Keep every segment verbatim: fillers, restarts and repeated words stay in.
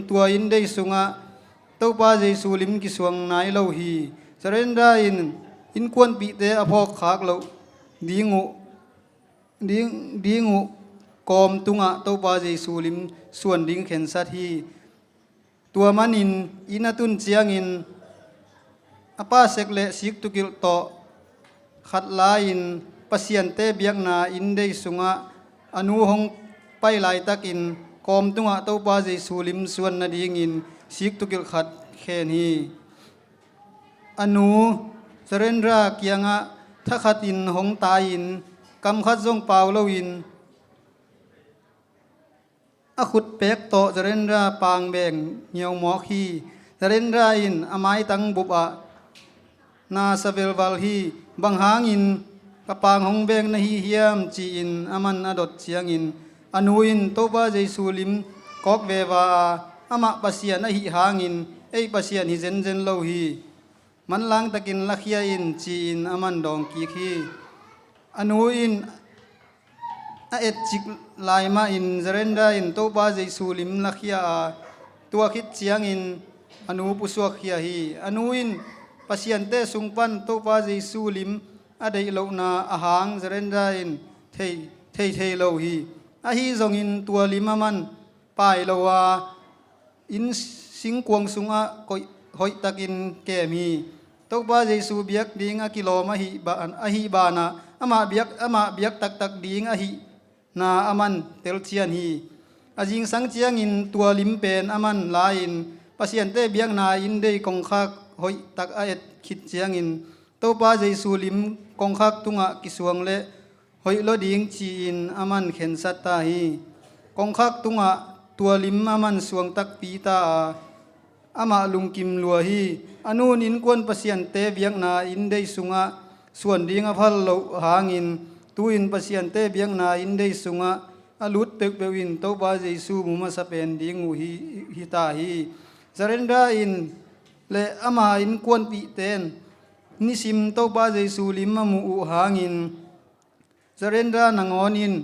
tua inndei sungah Topa Jesu lim kisuang nai lo hi. Surrender in innkuanpihte a phawkkhak loh ding uh, ding, ding uh kawm tungah Topa Jesu lim suan ding khensat hi. Tua manin inn a tun ciangin a pa sek le siktukilh tawh khat la-in Pasiante biakna inndei sungah a nu hong pai laitakin kawm tungah Topa Jesu lim suan nadingin siktukilh khat khen hi. A nu Surrender kiangah thakhatin hong tai-in kam khat zong pau loin a khutpek tawh Surrender pang beng ngiaumawk hi. Surrender in a maitang bupah na sa velval hi. Bang hangin ka pang hong beng na hi hiam ci-in aman a dot ciangin a nu in Topa Jesu lim kawk veva a, amah Pasian ahih hangin ei Pasian hi zenzen lo hi. Manlang takin lakhia in ci-in aman dawng kik hi. A nu in a etcik lai mahin Surrender in Topa Jesu lim lakhia a, tua khit ciangin a nu pusuakkhia hi. A nu in Pasiante sung pan Topa Jesu lim a deih lohna a hang Surrender in thei, thei thei lo hi. Ahi zongin tua lim aman pai lo a, inn singkuang sungah koih hoihtakin kem hi. Topa Jesu biak ding a kilawm ahi ban, ahi banah amah biak, amah biak taktak ding ahihna aman telcian hi. A zingsang ciangin tua lim pen aman la-in Pasiante biakna inndei kongkhak hoihtak a et khit ciangin Topa Jesu lim kongkhak tungah kisuang le hoih lo ding ci-in aman khensat ta hi. Kongkhak tungah tua lim aman suang takpi ta a, amah lungkim lua hi. A nun innkuan Pasiante biakna inndei sungah suan ding a phal loh hangin tu-in Pasiante biakna inndei sungah a lut peuhpeuh in Topa Jesu mu masa pen ding uh hi, hi ta hi. Surrender in le ama innkuanpihte in nisim Topa Jesu lim a muh uh hangin Surrender nangawn in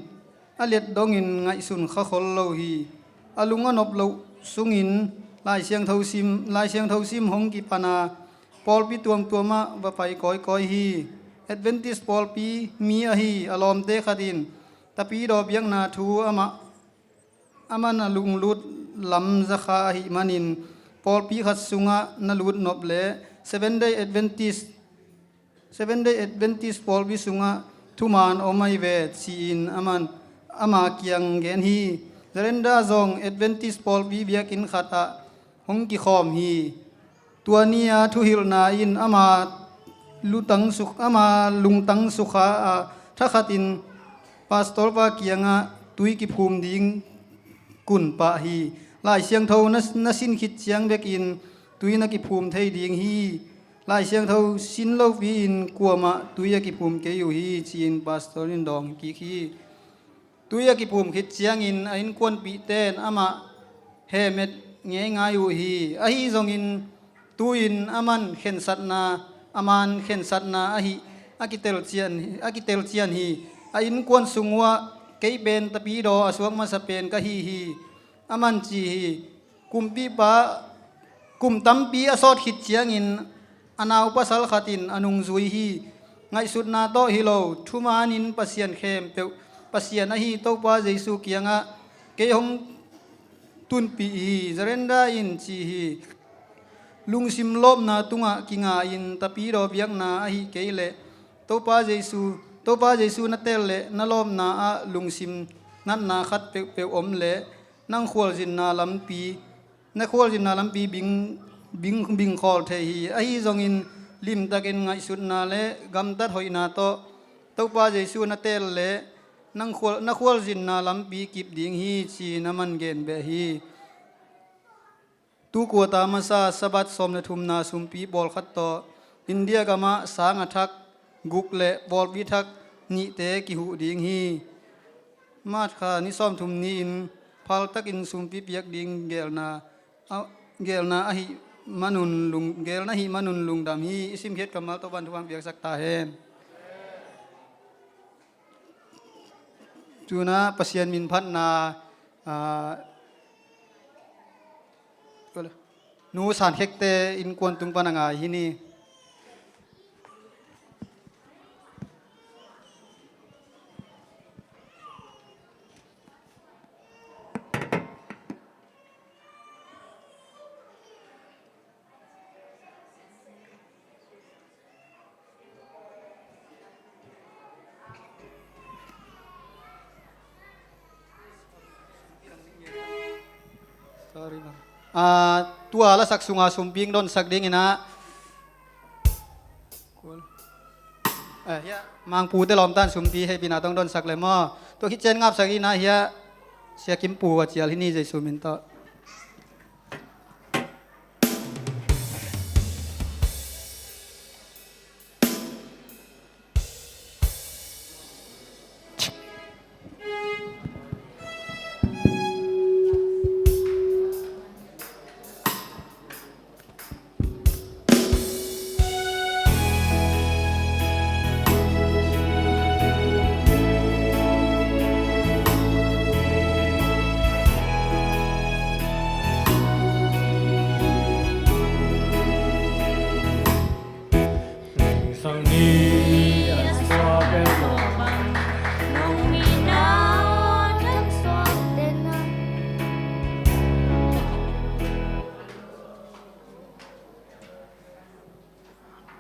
a liat dongin ngaihsun kha khol lo hi. A lung a nop loh sungin Lai Siangtho sim, Lai Siangtho sim hong kipan a, pawlpi tuamtuam ah va pai kawikawi hi. Adventist pawlpi mi ahi a lawmte khat in Tapidaw biakna thu amah, aman a lunglut lam zakha ahih manin pawlpi khat sungah na lut nop le Seven Day Adventist, Seven Day Adventist pawlpi sungah thuman om ahi ve ci-in aman ama kiang gen hi. Surrender zong Adventist pawlpi biakinn khat ah hong kikhawm hi. Tua ni-a thuhilhna in ama lutang suk, ama lungtang sukha a, thakhatin pastor pa kiangah tui kiphum ding kun pah hi. Lai Siangtho na, na sin khit ciang bekin tui na kiphum thei ding hi. Lai Siangtho sin lopi-in kuamah tui a kiphum kei uh hi ci-in pastor in dawng kik hi. Tui a kiphum khit ciangin a innkuanpihte in amah hemet ngeingai uh hi. Ahi zongin tu-in aman khensatna, aman khensatna ahi a kitelcian, a kitelcian hi. A innkuan sung uh ah kei pen Tapidaw a suak masa pen ka hi hi. Aman ci hi. Kumpipa kum tampi a sawt khit ciangin a nau pasal khatin a nungzui hi. Ngaihsutna tawh hi lo, thumanin Pasian khempeuh, Pasian ahi Topa Jesu kiangah kei hong tunpih hi. Surrender in ci hi. Lungsim lawpna tungah kinga in Tapidaw biakna ahi kei leh Topa Jesu, Topa Jesu na tel leh na lawpna ah lungsim natna khat peuhpeuh om leh nang khualzinna lampi, na khualzinna lampi bing, bing, bingkhawl thei hi. Ahi zongin limtakin ngaihsutna le gamtat hoihna tawh Topa Jesu na tel le nang khual, na khualzinna lampi kip ding hi ci-in aman gen beh hi. Tu kuata masa Sabbath sawm le thumna sumpi pawlkhat tawh India gamah sang a thak guk le pawlpi thak nihte kihuh ding hi. March kha ni sawmthum ni-in phaltakin sumpi piak ding gelna, a, gelna ahih manun lung, gelna ahih manun lungdam hi. I simkhiat kammal tawh van thu hong piaksak ta hen. Tuna Pasian min phatna, a, Nu San Khekte innkuan tung pan a ngai hi ni. Sorry, bang. Ah, tua lasak sunga sumpi hong donsak dingin ah. Cool. Eh, hiah Mangpute lawmta in sumpi hehpihna tawh hong donsak le maw. Tua khit ciang ngapsak in ah hiah Sia Kim Pu a cial hi ni, Jesu min tawh.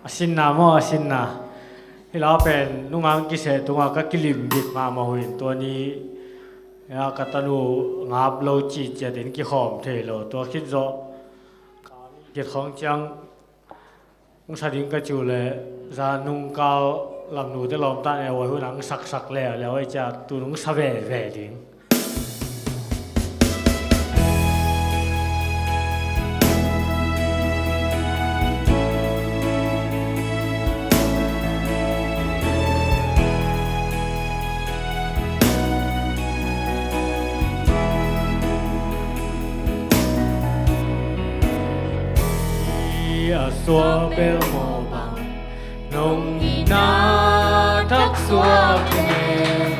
A sinna maw, a sinna. Hih la pen nungang kiseh tungah ka kilim bik mahmah uh in, tua ni a ka tanu ngap lo cihciat in kikhawm thei lo. Tua khit zawh ka kikhawng ciang hong sa ding ka ci uh leh, zan nungkal lam nute lawmta in a huai hun a hong saksak le a le a huai ciah tu nung sa veve ding. A suak bel mawh bang nong itna thaksuak tene,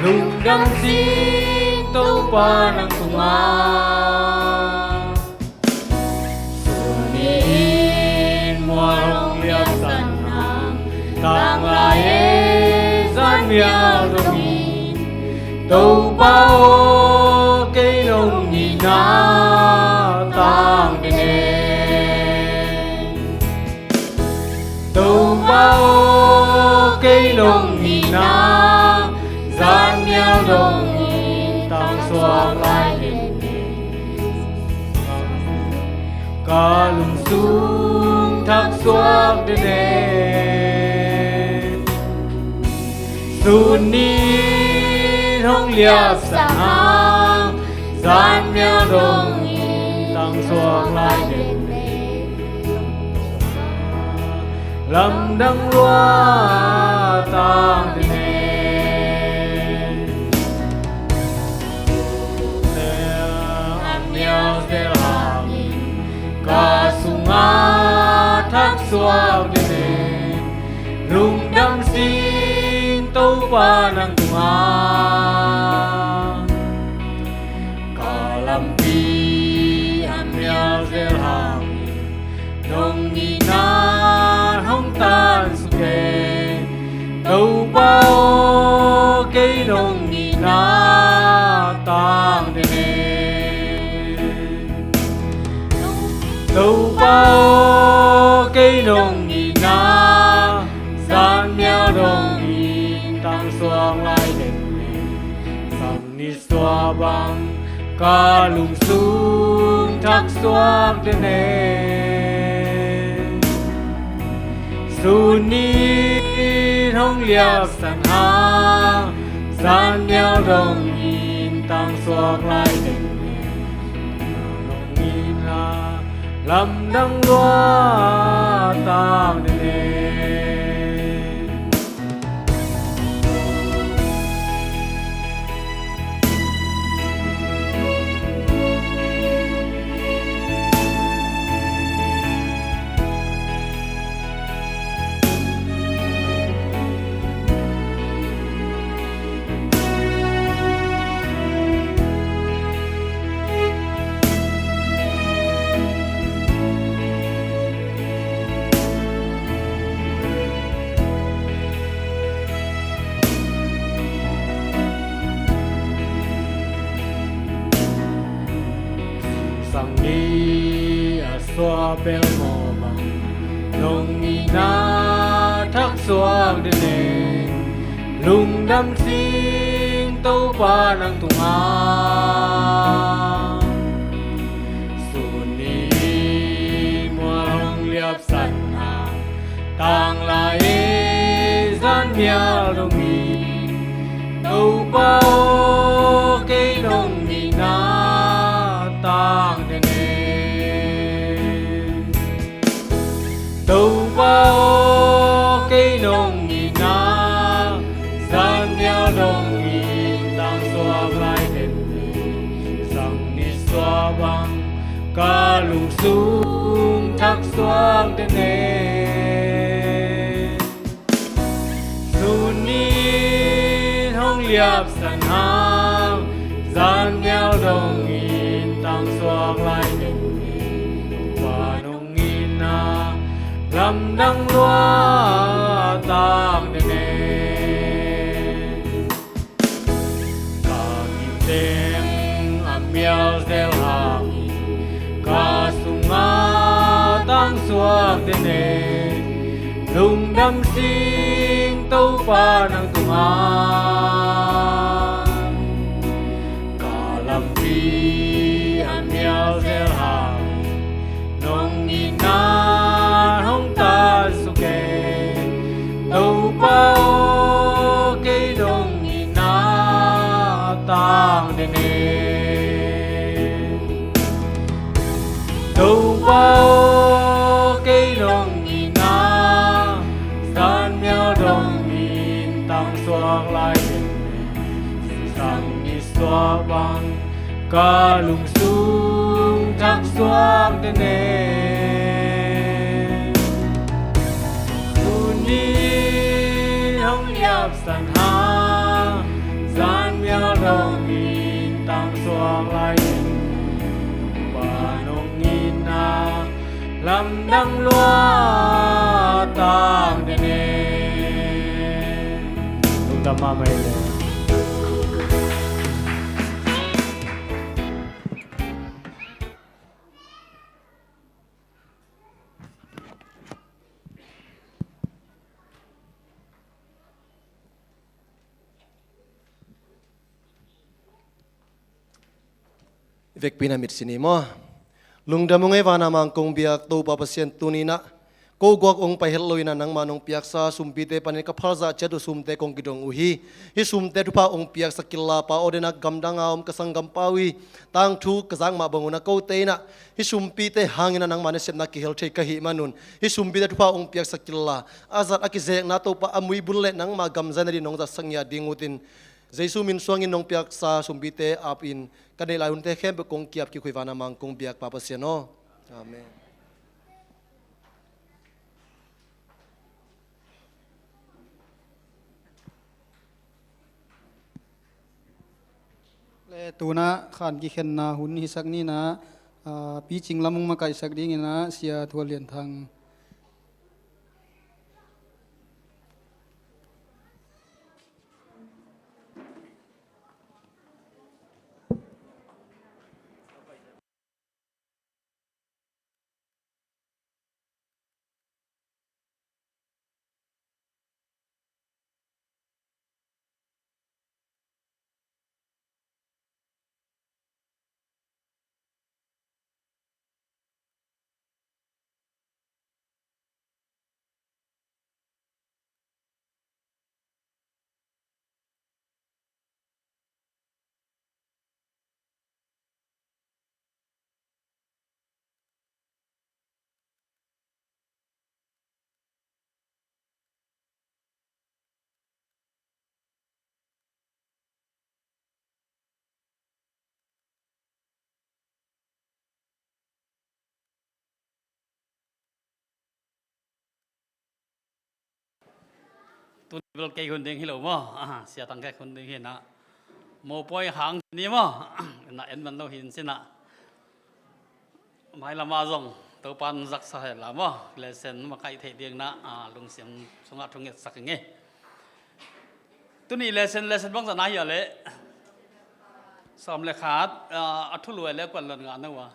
lungdam sing Topa nang tungah. Sun ni in mual hong liapsan hang, tanglai ei zan mial dongin, Topa aw kei nong itna tang tene. Topa aw kei nong itna, zan mial dongin tangsuak lai den, ka lungsung thaksuak den e. Sun ni in hong liapsan hang, zan mial dongin tangsuak lai den e. Lamdang lua tang den e. An mial zel hangin ka sungah thaksuak den e. Lungdam sing Topa nang tungah. Ka lampi an mial zel hangin nong itna hong tansuk e. Topa aw kei nong itna tang den e. Topa aw kei nong itna, zan mial dongin tangsuak lai den e. Sam ni sua bang ka lungsung thaksuak den e. Sun ni in hong liapsan hang, zan mial dongin tangsuak lai den e. Nong itna lamdang lua tang den e. Sang ni a suah bel mawh bang, nong itna thak suak den e. Lungdam sing Topa nang tungah. Sun ni mual hong liapsan a, tang lai e, zan mial dong hi. Topa aw, kei nong itna tang den e. Topa aw, kei nong itna zan mial dong in tang suak lai den e. Sang ni suah bang, ka lungsung thak suak den e. Sun ni hong liapsan hang, zan mial dong in tang suak lai den e. Topa nong itna lamdang lua tang den e. Ka kiim teng a mial zel hang, ka sungah tang suak den e. Lungdam sing Topa nang tungah. Ka lampi a mial zel hang, nong itna hong tansuk e. Topa aw, kei nong itna tang den e. Topa aw, kei nong itna zan mial dong in tang suak lai den e. Sang ni suah bang, ka lungsung thak suak den e. Sun ni hong liapsan hang, zan mial dong in tang suak lai den e. Topa nong itna lamdang lua tang den e. Lungdam mahmah e. Vekpi-in a mitsi ni maw. Lungdam ung ei, van a mang kong biak Topa Pasian, tuni-in ah ko guak ong pai het lo-in ah nangmah nong piaksa sumpite panin ka phalzah ciat uh sumte kong kidong uh hi. Hih sumte thupha ong piaksak inla, Pa aw, den a gamdang a om ka sanggampa uh i tangthu ka zak mah bang un ah kote in ah hih sumpite hangin ah nangmah nasepna kihel thei ka hih manun, hih sumpite thupha ong piaksak inla, a zat a kizekna Topa a muibun le nangmah gam zai nading nong zatsak ngiat ding utin, Jesu min suangin nong piaksa sumpite apin ka neih lai hunte khempeuh kong ki-ap kik uh hi, van a mang kong biak Pa Pasian aw. Amen. Le tu-in ah khan kikhenna hun hisak ni-in ah, ah, picing lam hong makaihsak dingin ah Sia Thua Lian Thang. Tuni bel kei hun ding hi lo maw? Ah, Sia Thang Khek hun ding hi-in ah, mopawi hang ni maw? Na en man lo hi-in sin ah, mailam ah zong Topa'n zaksa hen la maw, lesson makaih theih dingin ah, ah, lungsim sungah thungetsak ing ei. Tuni lesson, lesson bangzah na hia leh, sawm le khat, ah, a thulu le kuan lon ngah na uh a.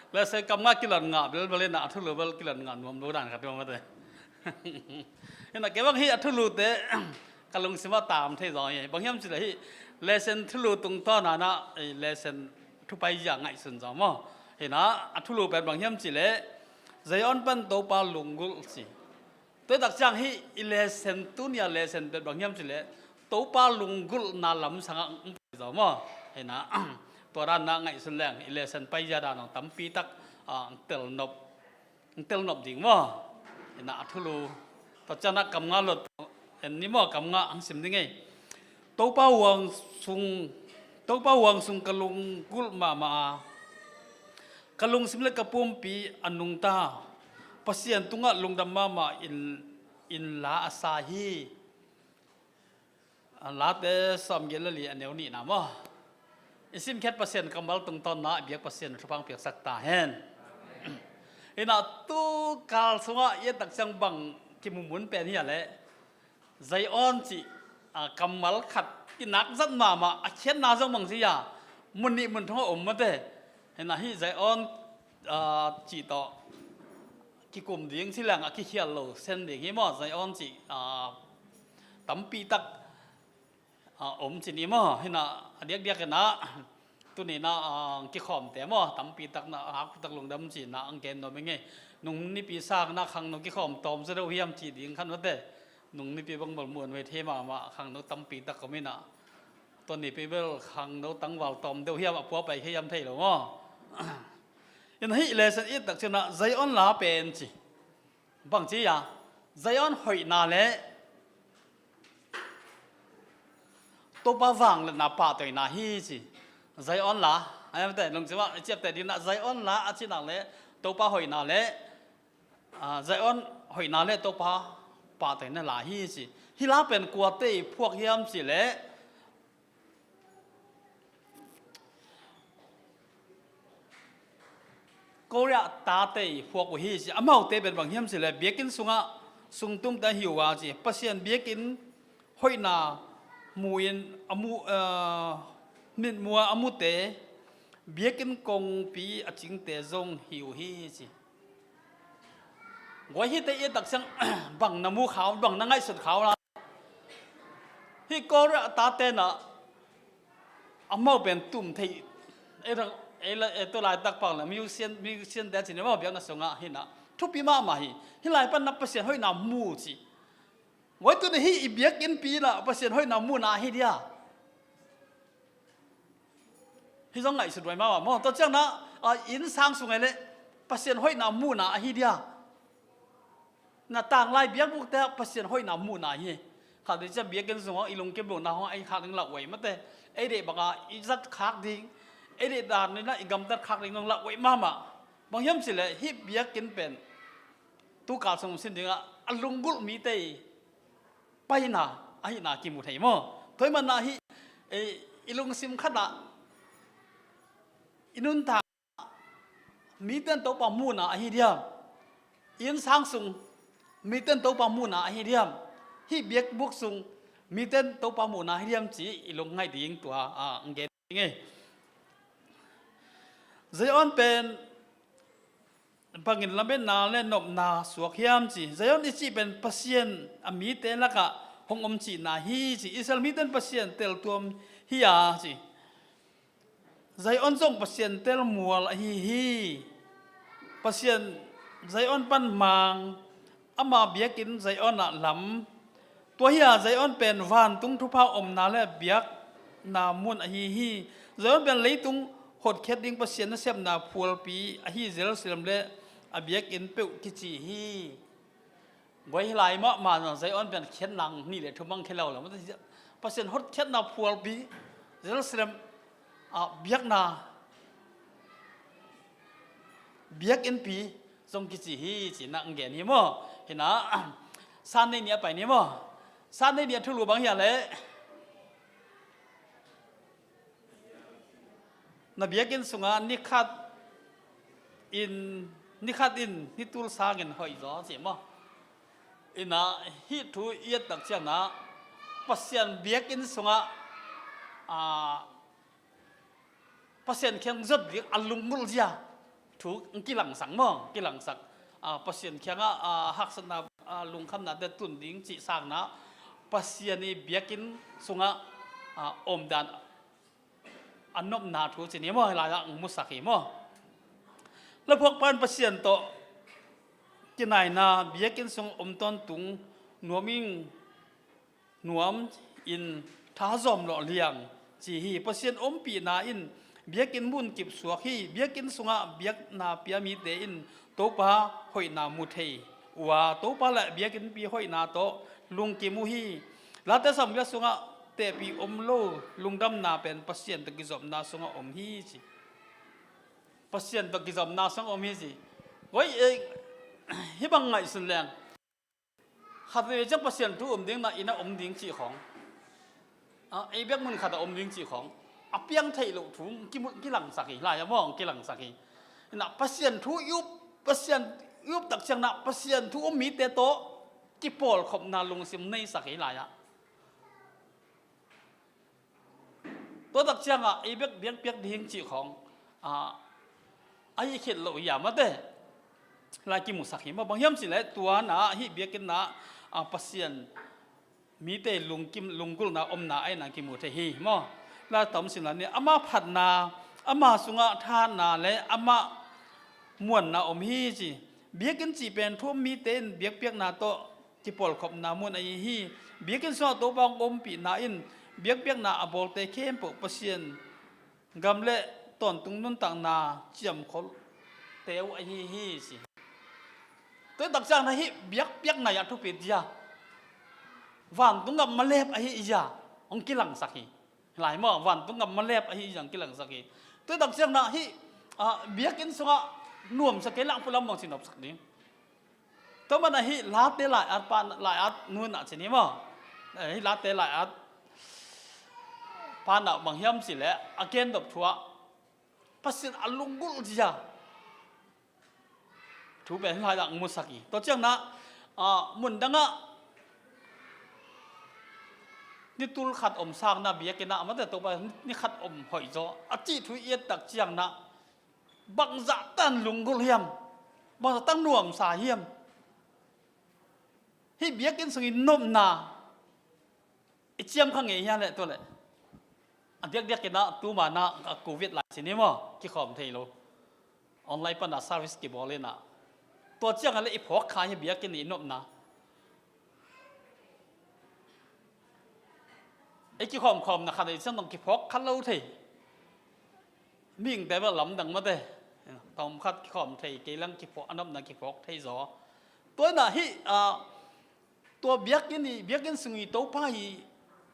Lesen kam nga kilon ngah belbel in ah, a thulu bel kilon ngah nuam lo dan khat om mate. Hi na, kei bang hih a thulute ka lungsim ah tam thei zaw hi. Bang hiam cih leh hih lesen thulu tungtawn ah na, eh, lesen thu paizia ngaihsun zaw maw. Hi na, a thulu pen bang hiam cih leh Zion pan Topa lunggulh ci. Tua hi tak ciang hih i lesen, tuni a lesen pen bang hiam cih leh Topa lunggulhna lam sangah hong pai zaw maw. Hi na, tua dan na ngaihsun leng i lesen paizia dan hong tampi tak, ah, hong tel nop, hong tel nop ding maw. Hi na, a thulu, tua ciang na kam nga lot en ni maw, kam nga hong sim ding ei. Topa huang sung, Topa huang sung ka lunggulh mahmah a, ka lungsim le ka pumpi a nungta, Pasian tungah lungdam mahmah in, in la a sa hi. A Late sawmgiat le li, a neu nihna maw. I simkhiat Pasian kammal tungtawn na a biak Pasian thupha hong piaksak ta hen. Hi na, tu kal sungah i et tak ciang bang kimu mun pen hi a leh Zion cih, ah, kammal khat i nak zat mahmah, a khiatna zong bang ci a, mun nih mun thum a om mate. Hi na, hih Zion, ah, cih tawh kikum ding ci leng a kikhial lo sen ding hi maw. Zion cih, ah, tampi tak, ah, om ci ni maw. Hi na, a diakdiak in ah, tuni na, ah, kikhawmte maw, tampi tak na, a hakpi tak lungdam ci na hong gen nuam ing ei. Nung nipi sang na khangno kikhawm tawm zaw deuh hiam ci ding khan mate. Nung nipi bang bel muan ve thei mahmah, khangno tampi tak om in ah, tua nipi bel khangno tangval tawm deuh hiam, a pua pai khe hiam thei lo maw. Hi na, hih lesen i et tak ciang na Zion la pen ci. Bang ci a, Zion hoihna le Topa vangliatna pahtawina hi ci. Zion la, a, mate, lungsim ah i ciapteh ding na, Zion la a cih nak leh Topa hoihna le, ah, Zion hoihna le Topa pahtawina la hi ci. Hih la pen kuate i phuak hiam cih leh Korah tate i phuak uh hi ci. Amaute pen bang hiam cih leh biakinn sungah sungtumte hi uh a ci. Pasian biakinn hoihna mu in a mu, eh, mitmuh a a mute, biakinn kongpi a cingte zong hi uh hi ci. Guai, hihte i et tak ciang bang na mu kha uh, bang na ngaihsut kha uh la. Hih Korah tate na amau pen tum thei. Ei, ei la, ei, tu laitak pang la musician, musician te ci ni maw, biakna sungah hi na. Thupi mahmah hi. Hih lai pan na Pasian hoihna mu ci. Guai, tu na hih i biakinnpi na Pasian hoihna muhna ahi dia. Hih zong ngaihsut huai mahmah maw. Tua ciang na, a, inn sang sung ei leh Pasian hoihna muhna ahi dia. Na tanglai biakbukte ah Pasian hoihna muhna hi. Khat vei ciang biakinn sungah i lungkim lohna hong a hi khak ding lauhuai mate. Ei deih banga i zat khak ding, ei deih dan in ah i gamtat khak ding zong lauhuai mahmah. Bang hiam cih leh hih biakinn pen tu kal sung sin dingah a lunggulh mite i paina ahihna kimu thei maw. Tua ahih manin ah hih, eh, i lungsim khat ah i nuntak mite in Topa muhna ahi diam? Inn sang sung mite in Topa muhna ahi diam? Hih biakbuk sung mite in Topa muhna ahi diam ci i lungngaih ding tua, a, hong gen ding ei. Zion pen bangin lametna le nopna suak hiam ci. Zion i cih pen Pasian a mite lakah hong om cihna hi ci. Israel mite in Pasian teltuam hi a ci. Zion zong Pasian tel mual ahi hi. Pasian Zion pan mang, ama biakinn Zion ah lam. Tua hi a, Zion pen vantung thupha omna le biakna mun ahi hi. Zion pen leitung hotkhiat ding Pasian nasepna phualpi ahi Jerusalem le a biakinn peuh kici hi. Guai, hih lai mahmah zong Zion pen khiatna nih le thum bang khia lo lo. Pasian hotkhiatna phualpi Jerusalem, ah, biakna, biakinnpi zong kici hi ci na hong gen hi maw. Hi na, Sunday ni a pai ni maw. Sunday ni a thulu bang hi a leh na biakinn sungah ni khat in, ni khat in ni tul sangin hoih zaw ci maw. Hi na, hih thu i et tak ciang na Pasian biakinn sungah, a, Pasian kiang zot ding a lunggulh zia, thu kilangsak maw, kilangsak. A, Pasian kiangah, a, haksatna, a, lungkhamnate tun ding cih sangin ah Pasian i biakinn sungah, a, omdan a nopna thu ci ni maw, hi lai-ah hong musak hi maw. Laphuakpa in Pasian tawh kinaina biakinn sung om tawntung nuam ing, nuam in tha zawm lawh liang ci hi. Pasian ompihna in biakinn mun kip suak hi. Biakinn sungah biakna pia mite in Topa hoihna mu thei uh a, Topa le biakinnpi hoihna tawh lungkim uh hi. Late Samuel sungah tehpih om lo lungdamna pen Pasian tawh kizopna sungah om hi ci. Pasian tawh kizopna sungah om hi ci. Hoi, eh, hih bang ngaihsun leng, khatvei ciang Pasian thu um ding, na inn ah om ding cih khawng, a, ei biakmun khat ah om ding cih khawng, a piang theih loh thu kimu-, kilangsak hi, lai-ah maw, kilangsak hi. Na Pasian thu i up, Pasian i up tak ciang na Pasian thu um mite tawh kipawlkhopna lungsim neisak hi lai-ah. Tua tak ciangah ei bek biakpiak ding cih khawng, a, a hih khit loh hi a, mate. Lai kimusak hi maw, bang hiam cih leh tua na hih biakinn na, a, Pasian mite lungkim, lunggulhna omna ahi na kimu thei hi maw. Lai tam sim lai ni, ama phatna, ama sungah thahatna le ama muanna om hi ci. Biakinn cih pen thu um mite in biakpiakna tawh kipawlkhopna mun ahi hi. Biakinn sungah Topa hong ompihna in biakpiakna a bawlte khempeuh Pasian gam le tawntung nuntakna ciamkholhte uh ahi hi ci. Tua tak ciang na hih biakpiakna ah thupi zia, vantung gam malep ahi zia hong kilangsak hi. Lai maw, vantung gam malep ahi zia hong kilangsak hi. Tua tak ciang na hih, a, biakinn sungah nuamsa kei leh a pualam bang ci nopsak ding. Tua mana hih Late lai-at pa, lai-at nu in ah ci ni maw. Eh, hih Late lai-at pa in ah bang hiam cih leh a gen dop thu ah Pasian a lunggulh zia thu pen hih lai-ah hong musak hi. Tua ciang na, a, mun dangah ni tul khat om sang na biakinn ah, mate, Topa ni khat om hoih zaw a cih thu i et tak ciang na bangzah tan lunggulh hiam, bangzah tan nuamsa hiam. Hih biakinn sung i nopna i ciam kha ngei hia leh tua leh. A diakdiak in ah tu mana a Covid lai ci ni maw, kikhawm thei lo. Online pana service kibawl in ah. Tua ciang a leh i phawk kha hia biakinn i nopna. Ei kikhawmkhawmna khat ei ciang dong kiphawk kha lo thei. Mihingte bel lamdang mate. Tawm khat kikhawm thei kei lang kiphawk, a nopna kiphawk thei zaw. Tua in ah hih, a, tua biakinn i, biakinn sung i Topa i,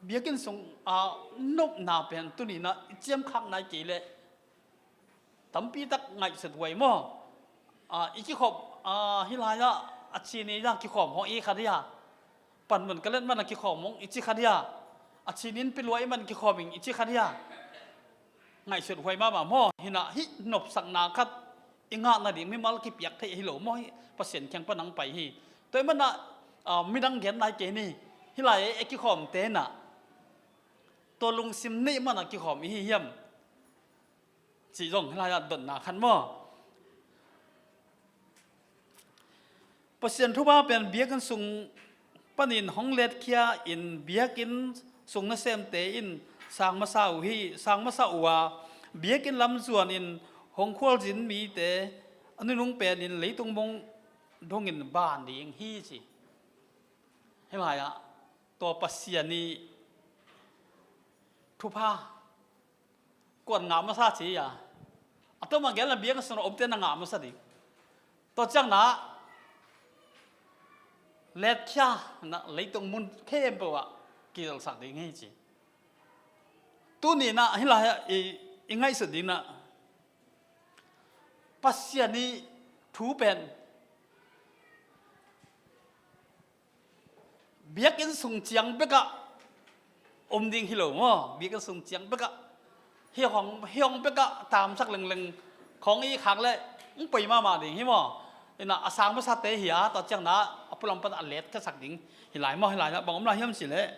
biakinn sung, a, nopna pen tuni in ah i ciamkhak nai kei leh tampi tak ngaihsut huai maw. A, i kikhawm, a, hih lai-ah a cini zang kikhawm hong i khat hia. Panmun ka let mana kikhawm hong i ci khat hia. A cinin pilua i man kikhawm ing i ci khat hia. Ngaihsut huai mahmah maw. Hi in ah hih nopsakna khat i ngah nading mimal kipiak theih hi lo maw, hih Pasian kiang pan hong pai hi. Tua ahih manin ah, a, midang gen lai kei ni. Hih lai-ah ei kikhawmte in ah tua lungsim neih mana kikhawm i hi hiam cih zong hih lai-ah dotna khat maw. Pasian thupha pen biakinn sung panin hong letkhia in biakinn sung nasemte in sang masa uh hi, sang masa uh a, biakinn lam zuanin hong khualzin mite a nunung penin leitung mong dongin ban ding hi ci. Hih lai-ah tua Pasian i thupha kuan ngah masa ci a. A tua mah gel na biakinn sung a omte na ngah masa ding. Tua ciang na letkhia na leitung mun khempeuh ah kizalsak ding hi ci. Tuni in ah hih lai-ah i, i ngaihsut ding in ah Pasian i thu pen biakinn sung ciang bekah om ding hi lo maw? Biakinn sung ciang bekah, hih hong, hih hong bekah tamsak lengleng khawng i khak leh hong poi mahmah ding hi maw? Hi in ah a sang masate hi a, tua ciang na a pualam pan a letkhiasak ding hi lai maw? Hih lai-ah bang om lai hiam cih leh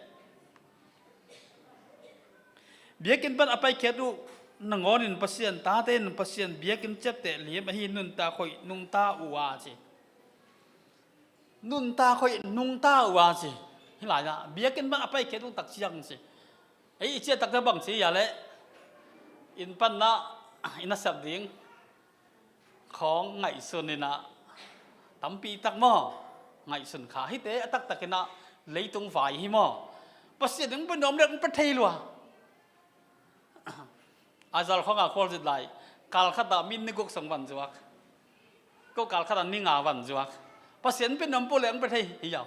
biakinn pan a paikhiat uh Nangawnin Pasian tate in Pasian biakinn ciapteh liam ahi, nuntak hoih nungta uh a ci. Nuntak hoih nungta uh a ci. Hih lai-ah biakinn pan a paikhiat uh tak ciang ci. Ei i ciah takte bang ci hiam leh, inn panna i nasep ding khawng ngaihsun inah, tampi tak maw, ngaihsun kha hite a taktak inah leitung vai hi maw. Pasian in hong pia nuam leh hong pia thei lua. Aizawl khawngah khualzin lai, kal khatah mi ni guk sung van zuak, ko kal khatah ni nga van zuak. Pasian in pia nuam peuh leh hong pia thei hi hiam?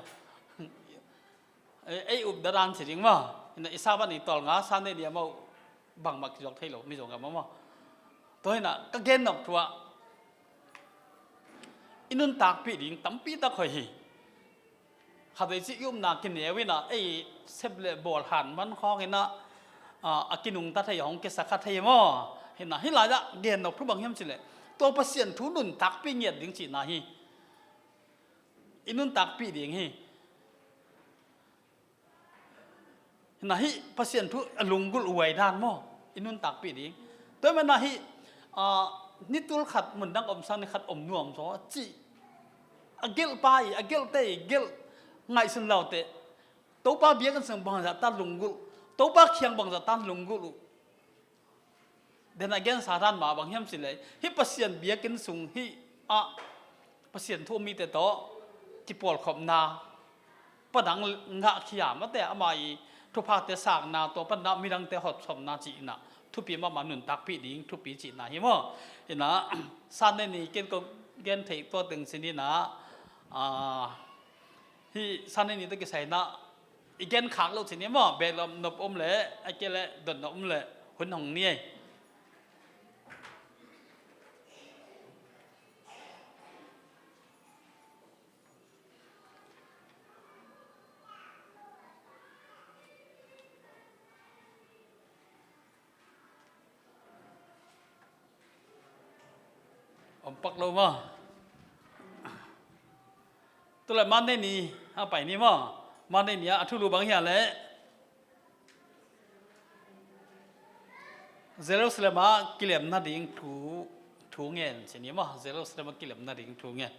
Ei, ei updan dan ci ding maw. Inah i sa van i tawlnga Sunday ni a maw, bangmah kizuak thei lo, Mizo gam a maw. Tua hinah ka gen nop thu ah, i nuntakpih ding tampi tak hoih hi. Khatvei ci i upna kineu inah ei sep le bawl han man khawng inah, a, a kinungta thei, hong kisa kha thei maw. Hinah hih lai-ah gen nop thu bang hiam ci leh, tua Pasian thu nuntakpih ngiat ding cihna hi. I nuntakpih ding hi. Hinah hih Pasian thu a lunggulh huai dan maw, i nuntakpih ding. Tua hi manah hih, a, ni tul khat mundang om sang ni khat om nuam zaw cih a gelhpa i, a gelhte i gelh ngaihsun lo teh, Topa biakinn sung bangzah tan lunggulh, Topa kiang bangzah tan lunggulh uh. Denah gensa dan mah bang hiam ci leh, hih Pasian biakinn sung hih ah Pasian thu a um mite tawh kipawlkhopna, padang ngahkhia mate, ama i thuphate sakna, tua panah midangte hotkhopna cihna thupi mahmah, nuntakpih ding thupi cihna hi maw. Inah Sunday ni ken ko gen theih tua teng ci ni inah, a, hih Sunday ni tawh kisai inah i gen khak loh ci ni maw, behlap nop om leh, a kei leh dot nop om leh hun hong ni ei. Om pak lo maw. Tu leh Monday ni a pai ni maw. Monday ni ah a thulu bang hiam leh, Jerusalem ah kilem nading thu, thu ngen ci ni maw. Jerusalem ah kilem nading thu ngen.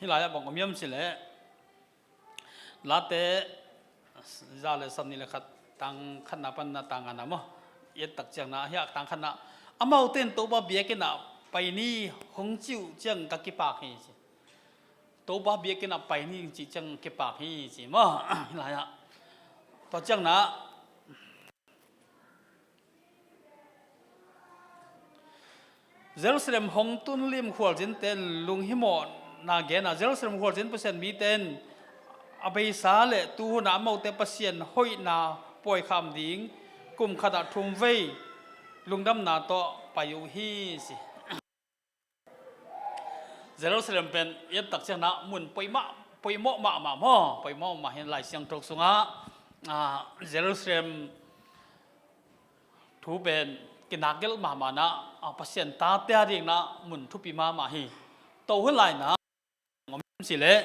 Hih lai-ah bang om hiam ci leh, Late za le sawmnih le khat, tang khatna panna tang ngana maw, i et tak ciangna, hiah tang khatna, amaute in Topa biakinn ah pai ni hong cih uh ciang ka kipak hi ci. Topa biakinn ah pai ni hong cih ciang kipak hi ci maw. Hih lai-ah tua ciangna, Jerusalem hong tun lim khualzinte in lunghimawhna gen a, Jerusalem khualzin Pasian mite in a beisa le tuhuna amaute Pasian hoihna pawikham ding kum khatah thumvei lungdamna tawh pai uh hi ci. Jerusalem pen i et tak ciangna mun poimah, poimawh mahmah maw, poimawh mahmah hi. Lai Siangtho sungah, ah, Jerusalem thu pen kinak gelh mahmahna, ah, Pasian tate a dingna mun thupi mahmah hi. Tua hun laina om si leh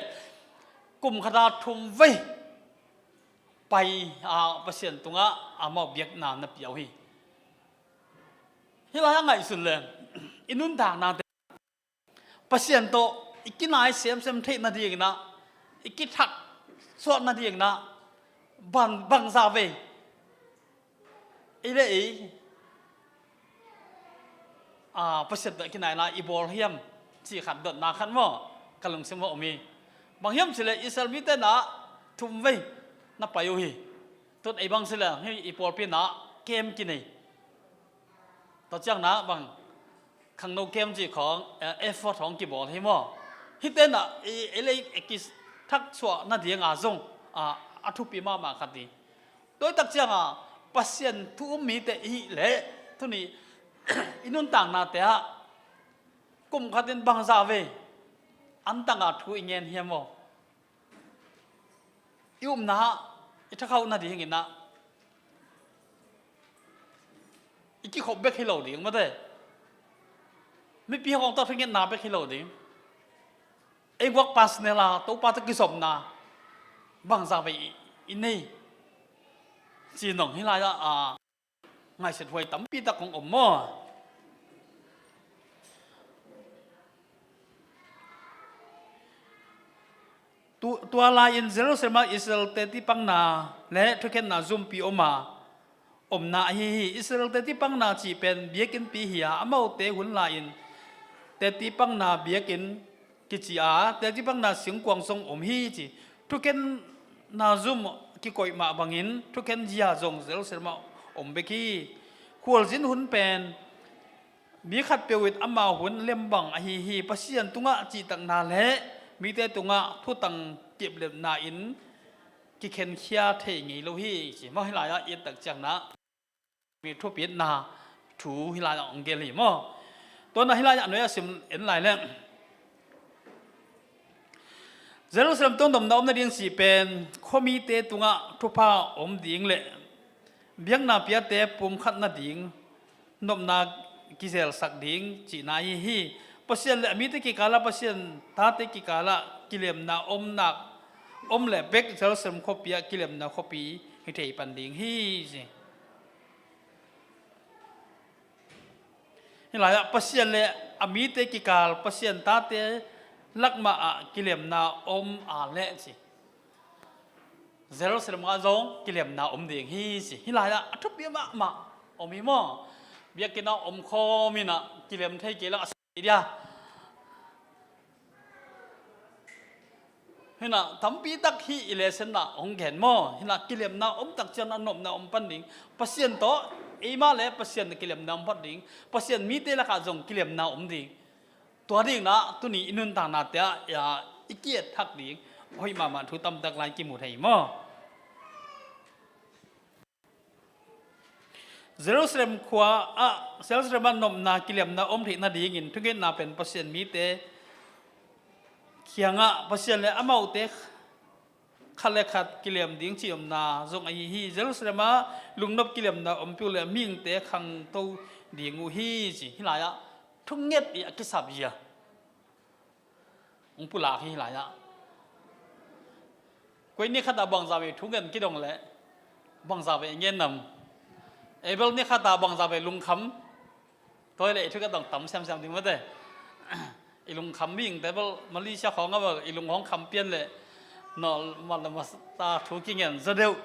kum khata thumvei pai, ah, Pasian tungah amau biakna na pia uh hi. Hih lai a ngaihsun leng i nuntaknate Pasian tawh i kinai semsem theih nadingin ah, i kithak suak nadingin ah, bang, bangzah vei ei le ei, a, Pasian tawh i kinaina i bawl hiam cih khat dotna khat maw, ka lungsim ah om hi. Bang hiam cih leh Israel mite in ah thumvei na pai uh hi. Tun ei bang cih leh hih i pawlpi in ah kem kinei. Tua ciangin ah bang, khangno kem cih khawng, eh, effort khawng kibawl hi maw. Hihte in ah ei, ei le ei kithak suak nading a zong, ah, a thupi mahmah khat hi. Tua hi tak ciangin Pasian thu um mite i hih leh tuni i nuntaknate ah kum khat in bangzah vei antang a thu i ngen hiam maw. I upna ah, i thakhauh nadingin ah, i kikhop bek hi lo ding mate. Mipi hong tawh thungetna bek hi lo ding. Ei guak personal a Topa tawh kizopna bangzah vei i, i nei. Ci nong hi lai-ah, a, ngaihsut huai tampi tak kong om maw? Tu, tua lai-in Jerusalem ah Israel-te tipakna le thukhenna zumpi om a, omna ahi hi. Israel-te tipakna cih pen biakinnpi hi a, amaute hun lai-in te tipakna biakinn kici a, te tipakna singkuang zong om hi ci. Thukhenna zum kikoih mah bangin thukhen zia zong Jerusalem ah om bek hi. Khualzin hun pen mi khatpeuh in amau hun lembang ahi hi. Pasian tungah cihtakna le mite tungah thutang kiplemna in kikhenkhia thei ngei lo hi ci. Mah hi lai-ah i et tak ciangin ah mi thupitna thu hi lai-ah hong gel hi maw? Tua na hi lai-ah a nuai a sim en lai leng, Jerusalem tung nopna om nading cih pen khuamite tungah thupha om ding le biakna piate pumkhat nading nopna kizelsak ding cihna ahi hi. Pasian le a mite kikal ah, Pasian tate kikal ah kilemna om nak om le bek Jerusalem khuapi ah kilemna khuapi hi thei pan ding hi ci. Hi lai-ah Pasian le a mite kikal, Pasian tate lakmah ah kilemna om a leh ci, Jerusalem ah zong kilemna om ding hi ci. Hi lai-ah a thupi mahmah om hi maw? Biakinn ah om khawm in ah kilem thei kei leng a sawt dia. Hi na, tampi tak hi i lesson ah hong gen maw? Hi na, kilemna om tak ciang a nopna om pan ding. Pasian tawh, eima le Pasian kilemna om pan ding. Pasian mite lakah zong kilemna om ding. Tua ding na, tuni i nuntakna te ah, ya, i ki-et thak ding. Hoih mahmah thu tamtak lai kimu thei maw? Jerusalem khua ah, Jerusalem ah nopna kilemna om theih nadingin thungetna pen Pasian mite kiangah Pasian le amaute khat le khat kilem ding cih omna zong ahi hi. Jerusalem ah lungnop kilemna om peuh le mihingte khangto ding uh hi ci. Hi lai-ah thunget i a kisap zia hong pulak hi lai-ah. Koi ni khat ah bangza vei thu ngen kidong le bangza vei ngen nam. Ei bel ni khat ah bangza vei lungkham. Tua le i thu ka dong tam siamsiam ding mate. I lungkham mihingte bel Malaysia khawng ah bel i lung hong kham pian le nol mal le masa thu kingen zaw deuh.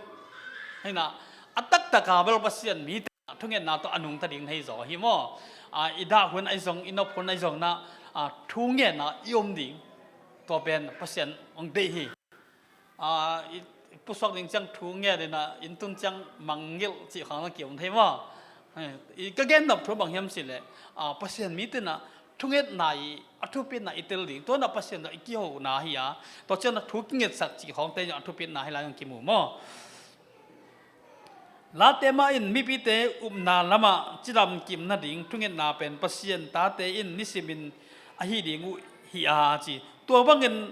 Hi na, a taktak ah bel Pasian mite thungetna tawh a nungta ding na hi zaw hi maw? A, i dah hun ahi zong, i nop hun ahi zong na, a, thungetna i om ding. Tua pen Pasian hong deih hi. A, i, i pusuak ding ciang thunget in ah, inn tun ciang mangngilh cih khawng na kiom thei maw? I, ka gen nop thu bang hiam cih leh, a, Pasian mite na thungetna i, a thupitna i tel ding. Tua na Pasian tawh i kihona hi a. Tua ciang na thu kingetsak cih khawngte a thupitna hi lai hong kimu maw? Late mah in mipite upna lamah cidam kim nading thungetna pen Pasian tate in nisimin a hih ding uh hi a ci. Tua bangin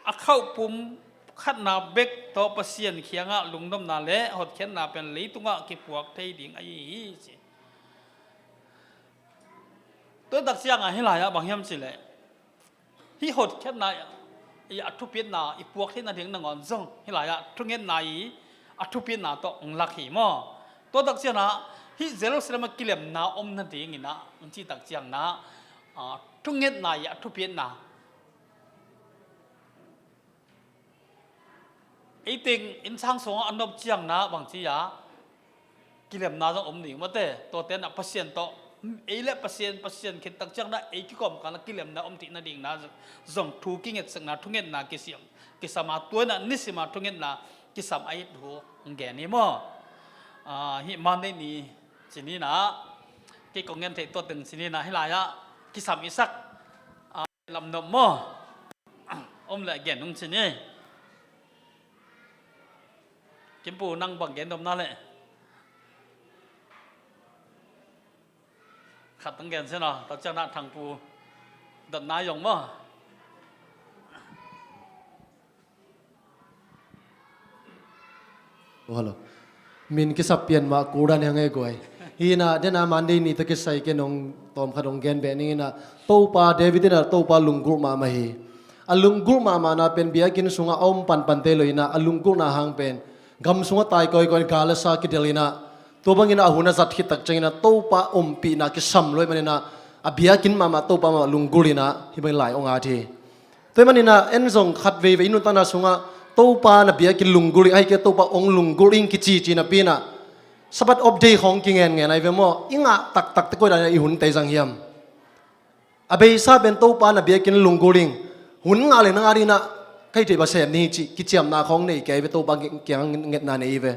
a khauh pum khatna bek tawh Pasian kiangah lungnopna le hotkhiatna pen leitungah kipuak thei ding ahi hi ci. Tua tak ciangah hi lai-ah bang hiam cih leh, hih hotkhiatna i a thupitna i puak theih nading nangawn zong hi lai-ah thungetna i a thupitna tawh hong lak hi maw? Tua tak ciangah hih Jerusalem ah kilemna om nadingin ah hong cih tak ciangah, a, thungetna i a thupitna. Ei teng innsang sungah a nop ciangah bang ci a kilemna zong om ding mate. Tuate na Pasian tawh, ei le Pasian, Pasian khit tak ciangah ei kikawmkal ah kilemna om theih nading na zong thu kingetsakna, thungetna kisiam, kisam a, tua in ah nisim a thungetna kisam a hi thu hong gen hi maw? A, hih Monday ni ci ni na, kei kong gen theih tua teng ci ni na hi lai-ah kisam i sak, a, lamnop maw? Om leh gen ung ci ni. Kimpu, nang bang gen nop na leh? Khat tang gen sin aw, tua ciang na Thangpu dotna zong maw? Oh, hello. Min kisap pian mah kul dan hi hang e guai. Hi na, den a Monday ni tawh kisai ken hong tawm khat hong gen beh ning in ah, Topa David in ah Topa lunggulh mahmah hi. A lunggulh mahmahna pen biakinn sungah a om panpante lo in ah, a lunggulhna hang pen Gam sungah tai kawikawi in gal le sa kidelh inah, tua bangin a hun a zat khit tak ciangin ah Topa ompihna kisam lua ahih manin ah a biakinn mahmah Topa mah lunggulh inah hih bangin lai hong at hi. Tua ahih manin ah en zong khat veivei i nuntakna sungah Topa na biakinn lunggulh ing, ahih kei leh Topa hong lunggulh ing kicici napi inah Sabbath off day khawng kingenngen ahi ve maw? I ngah taktak teh koi dan inah i hunte zang hiam? A beisa pen Topa na biakinn lunggulh ing, hun ngah le na ngah ding inah ka hih theih bang sem ding hi cih kiciamna khawng nei kei ve, Topa kiang ngetna nei hi ve.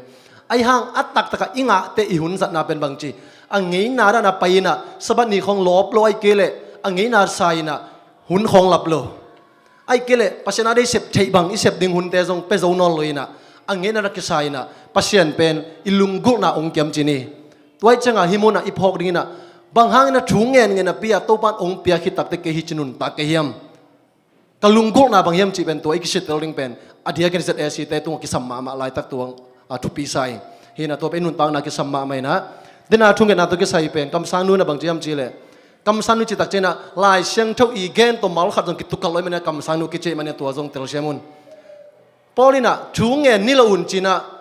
Ahi hang a taktak ah i ngahte i hun zatna pen bangci, a ngeina dan a pai inah Sabbath ni khawng lawp lo, ahih kei leh a ngeina sa inah hun khawng lap lo. Ahih kei leh Pasian a deih sep theih bang i sep ding hunte zong pia zo nawn lo inah a ngeina na kisa inah Pasian pen i lunggulhna hong kiam ci ni. Tua ahih ciangah hih munah i phawk ding inah, bang hangin a thu ngenngen napi ah Topa in hong piak khit tak teh kei hih ci nuntak kei hiam? Ka lunggulhna bang hiam cih pen tua i kisitel ding pen a diakin Z A C te tungah kisam mahmah laitak tua, a, thupi sa hi. Hi inah tua pen i nuntakna kisam mahmah inah. Dena thungetna tawh kisai pen kamsangnu inah bang ci hiam cih leh, kamsangnu cih tak ciangin ah Lai Siangtho i gen tawh mal khat zong kituk kal lo ahih manin ah kamsangnu kici ahih manin ah tua zong telsiam un. Paul inah thu ngen ni lo un ci inah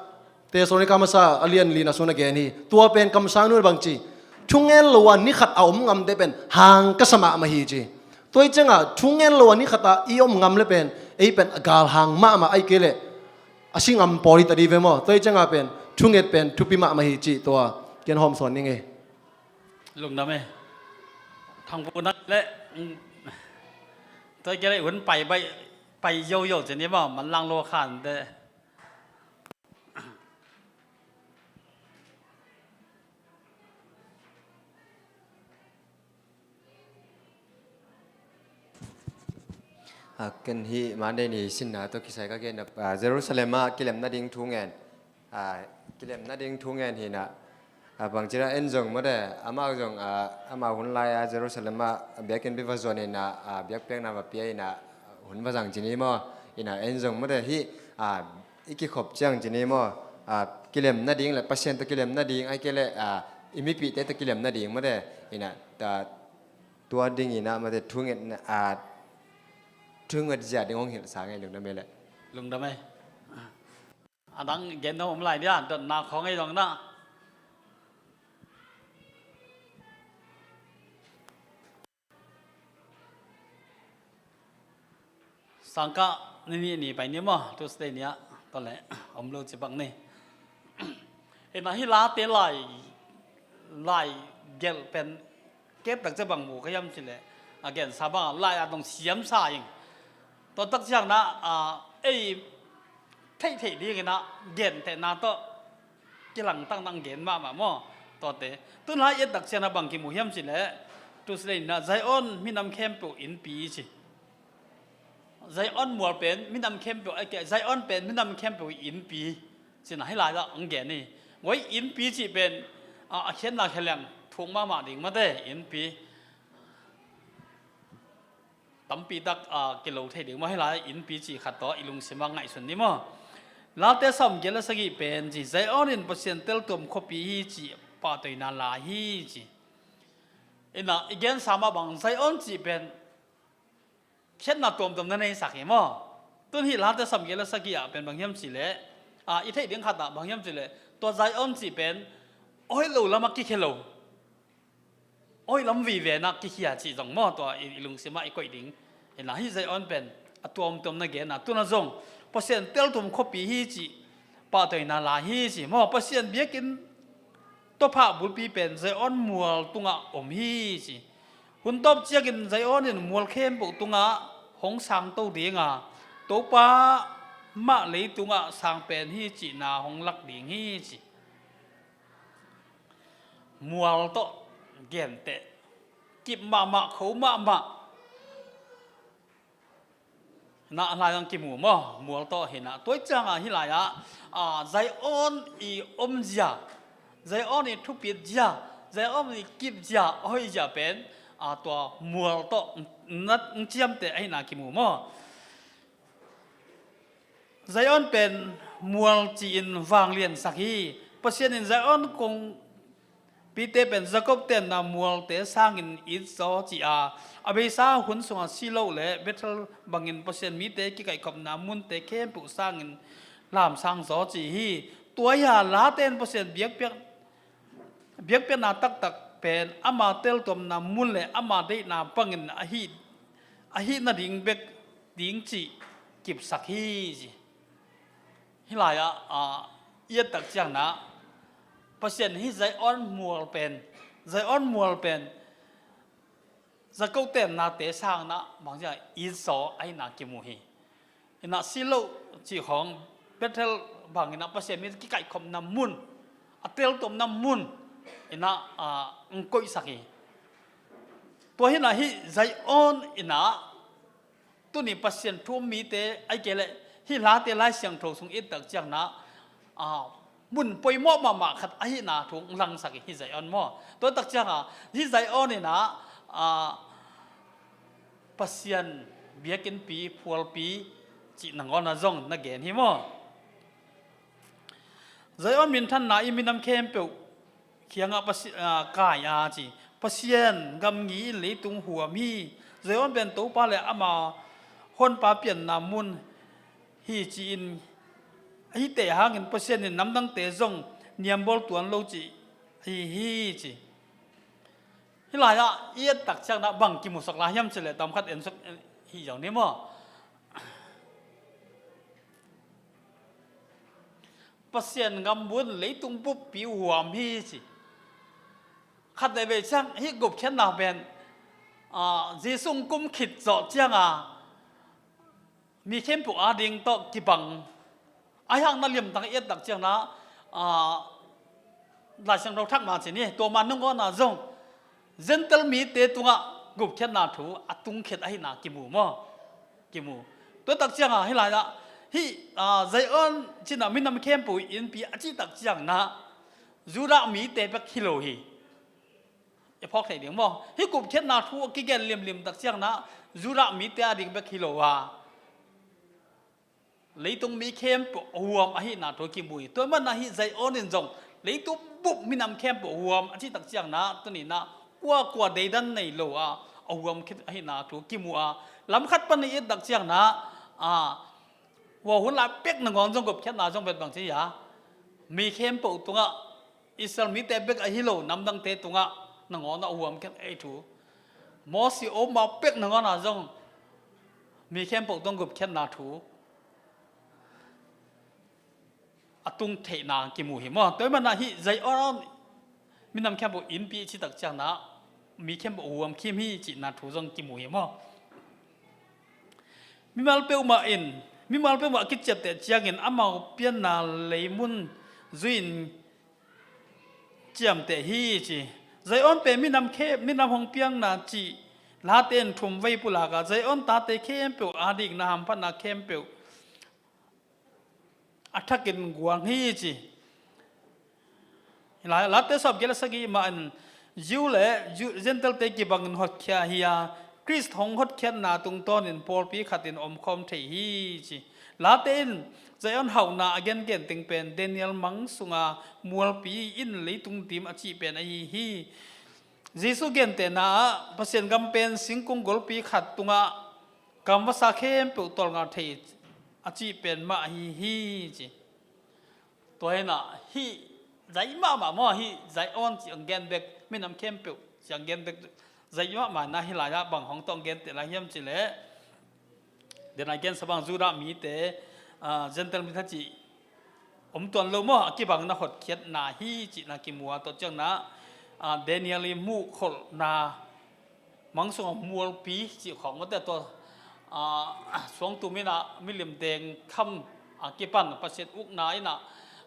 Thessalonika masa a lian lina sung na gen hi. Tua pen kamsangnu inah bangci, thu ngen lo a ni khat a om ngamte pen hang ka sa mahmah hi ci. Tua ahih ciangah thu ngen lo a ni khat ah i om ngam le pen ei pen a galhang mahmah, ahih kei leh a si ngam pawl hi ta ding ve maw? Tua ahih ciangah pen thunget pen thupi mahmah hi cih tua kian hawm sawn ning ei. Lungdam e. Thangpu na le, mm, tua ahih kei leh hun pai baih, pai yoyo ci ni maw, manlang lo khan te. A, ken hih Monday ni sinna tawh kisai ka gen, a, Jerusalem ah kilem nading thu ngen. A, kilem nading thu ngen hi inah, a, bangci inah en zong mawte, amah zong, a, amah hun lai-a Jerusalem ah biakinn pi va zuan inah, a, biakpiakna va pia inah hun va zang ci ni maw? Inah en zong mawte hih, a, i kikhop ciang ci ni maw? A, kilem nading le Pasian tawh kilem nading, ahih kei leh, a, i mipihte tawh kilem nading mawte, inah, a, tua ding inah mawte thungetna, a, thunget zia ding hong hilh sa ngei, lungdam ei leh. Lungdam ei. A dang gen dong om lai dia, dotna khawng ei dong na. Sangkah ni nih ni pai ni maw, Tuesday ni ah, tua leh om lo ci bang ni. Hi inah hih late lai, lai gelh pen kep tak ciang bang mu ka hiam cih leh, a gensa bang lai a dong siamsa ing. Tua tak ciang inah, a, ei theihtheih ding inah gentehna tawh kilangtak inah gen mahmah maw? Tuate. Tu-in lai i et tak ciang inah bang kimu hiam cih leh, Tuesday ni inah Zion minam khempeuh innpi ci. Zion mual pen minam khempeuh, ahih kei leh Zion pen minam khempeuh innpi ci inah hih lai ah hong gen hi. Tua innpi cih pen, a, a khiatna khe leng thuk mahmah ding mawte, innpi. Tampi tak, a, kilo thei ding maw, hih lai innpi cih khat tawh i lungsim ah ngaihsun ni maw? Late sawmgiat le sagih pen ci, Zion in Pasian teltuam khuapi hi cih pahtawi na lai hi ci. Inah i gensa mah bang Zion cih pen khiatna tuamtuam na neisak hi maw? Tu-in hih Late sawmgiat le sagih ah pen bang hiam cih leh, a, i theih ding khat ah bang hiam cih leh, tua Zion cih pen a hoih lo lamah kikhia lo, a hoih lam vive inah kikhia cih zong maw, tua i, i lungsim ah i koih ding. Hi inah hih Zion pen a tuamtuam na gen a, tu-in ah zong Pasian teltuam khuapi hi cih pahtawi na lai hi ci maw? Pasian biakinn tawpah bulpi pen Zion mual tungah om hi ci. Hun tawp ciangin Zion in mual khempeuh tungah hong sangto ding a, Topa mah leitungah sang pen hi cihna hong lak ding hi ci. Mual tawh genteh, kip mahmah, kho mahmah. Inah lai ah kimu maw, mual tawh hi inah. Tua ahih ciangah hih lai ah, a, Zion i om zia, Zion i thupit zia, Zion i kip zia, a hoih zia pen, a, tua mual tawh na, na ciamteh ahihna kimu maw? Zion pen mual ci-in vangliansak hi. Pasian in Zion kong pite pen Jacob tenna mualte sangin itzaw ci a, a beisa hun sungah Shiloh le Bethel bangin Pasian mite kikaihkhopna munte khempeuh sangin lamsang zaw ci hi. Tua hi a, Late in Pasian biakpiak, biakpiakna taktak pen ama teltuamna mun le ama deihna bangin a hih, a hih nading bek ding cih kipsak hi ci. Hih lai-ah, ah, i et tak ciangin ah Pasian hih Zion mual pen, Zion mual pen, Jakob tennate sangin ah bangci a, it zaw ahihna kimu hi. Inah Shiloh cih khawng Bethel bangin ah Pasian mi kikaihkhopna mun, a teltuamna mun inah, ah, hong koihsak hi. Tua hi inah hih Zion inah tuni Pasian thu um mite, ahih kei leh hih Late Lai Siangtho sung i et tak ciangin ah, ah, mun poimawh mahmah khat ahihna thu hong langsak hi, hih Zion maw. Tua tak ciangin ah hih Zion inah, ah, Pasian biakinnpi, phualpi cih nangawn ah zong na gen hi maw. Zion minthanna in minam khempeuh kiangah Pasi-, ah, kai a ci. Pasian gamgi in leitung huam hi. Zion pen Topa le ama honpa pianna mun hi ci-in, hihte hangin Pasian in namdangte zong niambawl tuan lo cih ahi hi ci. Hih lai-ah i et tak ciangin ah bang kimusak lai hiam cih leh, tam khat ensuk hi zaw ni maw. Pasian gam buppi in leitung buppi huam hi ci. Khat veivei ciang hih gupkhiatna pen, ah, Jesu hong kum khit zawh ciangin ah mi khempeuh ading tawh kibang. Ahi hang na liamtang i et tak ciangin ah, ah, Lai Siangtho Thak mah ci ni, tua mah nangawn ah zong Gentile mite tungah gupkhiatna thu a tungkhiat ahihna kimu maw. Kimu. Tua tak ciangin ah hih lai-ah hih, ah, Zion ci-in ah minam khempeuh innpi a cih tak ciangin ah Judah mite bek hi lo hi. I phawk thei ding maw. Hih gupkhiatna thu a kigen limlim tak ciangin ah Judah mite ading bek hi lo a, leitung mi khempeuh a huam ahihna thu kimu hi. Tua ahih manin ah hih Zion in zong leitung bup minam khempeuh a huam a cih tak ciangin ah tuni-in ah kuakua deidan nei lo a, a huam khit ahihna thu kimu a, lam khat pan i et tak ciangin ah, ah, hua hun lai pek nangawn zong gupkhiatna zong vet bang ci hiam, mi khempeuh tungah, Israel mite bek ahi lo, namdangte tungah nangawn ah a huam khit ahi thu. Mosi om ma pek nangawn ah zong mi khempeuh tung gupkhiatna thu a tung theihna kimu hi maw. Tua ahih manin ah hih Zion minam khempeuh innpi a cih tak ciangin ah mi khempeuh a huam khit hi cihna thu zong kimu hi maw. Mimal peuhmah in, mimal peuhmah a kiciapteh ciangin amau pianna leimun zui-in ciamteh hi ci. Zion pen minam khe, minam hong piangna cih Late in thumvei pulak a, Zion tate khempeuh adingin hamphatna khempeuh a thakin guang hi ci. Late sawmgiat le sagih mah in Jew le Jew, Gentile-te kibangin hotkhiat hi a, Khrist hong hotkhiatna tungtawnin pawlpi khatin omkhawm thei hi ci. Late in Zion hauhna a gengen teng pen Daniel mang sunga mualpi in leitung dim a cih pen ahi hi. Jesu gentehna ah Pasian gam pen singkung golpi khat tungah gam vasa khempeuh tawlnga thei a cih pen mah ahi hi ci. Tua hi inah hih zai mahmah maw, hih Zion cih hong gen bek, minam khempeuh cih hong gen bek zai mahmah inah hih lai-ah bang hong tawh hong genteh lai hiam cih leh, den a gensa bang Judah mite, ah, Gentile mite cih om tuan lo maw, a kibangin a hotkhiatna hi cihna kimu a, tua ciangin ah, ah, Daniel i muhkholhna mang sunga mualpi cih khawng mawte tua, ah, suangtum inah milim deng kham a kipan Pasian ukna inah,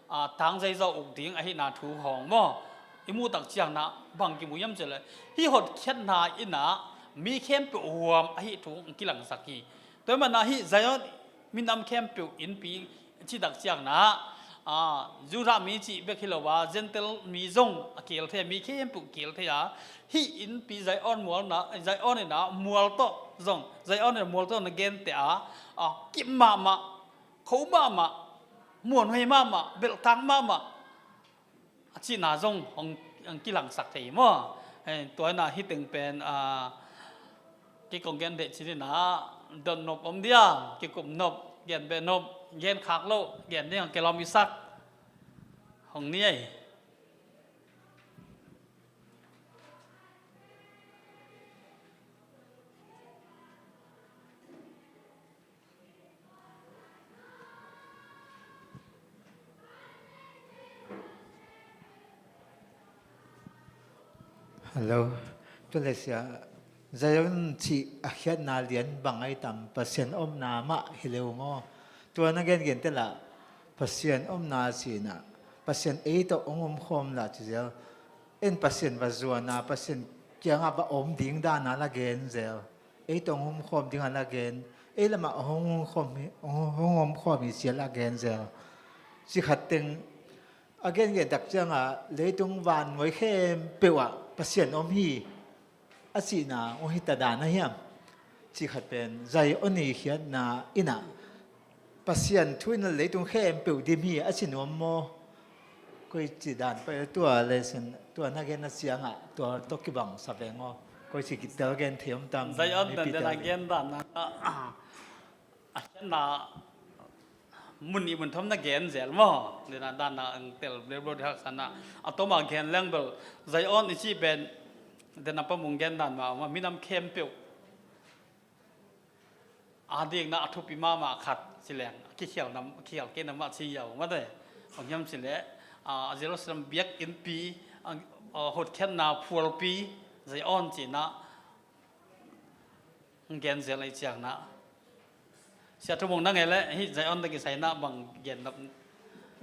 ah, tangzai zaw uk ding ahihna thu hawng maw. I muh tak ciangin ah bang kimu hiam cih leh, hih hotkhiatna inah mi khempeuh huam ahi thu hong kilangsak hi. Tua ahih manin ah hih Zion minam khempeuh innpi cih tak ciangin ah, ah, Judah mi cih bek hi lo a, Gentile mi zong a keel thei, mi khempeuh keel thei a, hih innpi Zion mualna, Zion inah mual tawh zong, Zion inah mual tawh na genteh a, ah, kip mahmah, kho mahmah, muanhuai mahmah, belhtak mahmah a cihna zong hong, hong kilangsak thei maw. Eh, tua inah hih teng pen, ah, kei kong gen beh cih inah dot nop om dia, kikup nop, gen beh nop, Gen khak lo, gen ding a kilawm i sak hong ni ei. Hello. Tu le sia, Zion cih a khiatna lian bang ai tam, Pasian omna mah hi leu maw? Tua na gengen te lah Pasian omna cihna, Pasian ei tawh hong omkhawm lah ci zel. En Pasian va zuana, Pasian kiangah va om ding dana la gen zel. Ei tawh hong omkhawm dinga la gen, ei lamah hong omkhawm hi, hong, hong omkhawm hi cia la gen zel. Cikhat teng a gengen tak ciangah leitung vannuai khempeuh ah Pasian om hi a cihna hong hita dan a hiam? Cikhat pen Zion i khiatna innah Pasian thu in leitung khempeuh dim hi a ci nuam maw? Koi ci dan pai tua lesson tua na gen a ciangah tua tawh kibang sa veng aw. Koi ci kitel gen thei om tam? Zion dan dan a gen dan na a khiatna mun i mun thom na gen zel maw? Dena dan na ang tel bleblo di hak sana a toma gen leng bel Zion i ci pen dena pamung gen dan ma ma minam khempeuh a dikna a thupi mahmah khat ci leng a kikhial nam, a kikhial kei nam mah ci yau mate. Bang hiam ci leh a Jerusalem biak innpi a hotkhiatna phualpi Zion cihna gen zel ei ciakna. Sia thumung na ngei leh hih Zion da kisaina bang gen nop?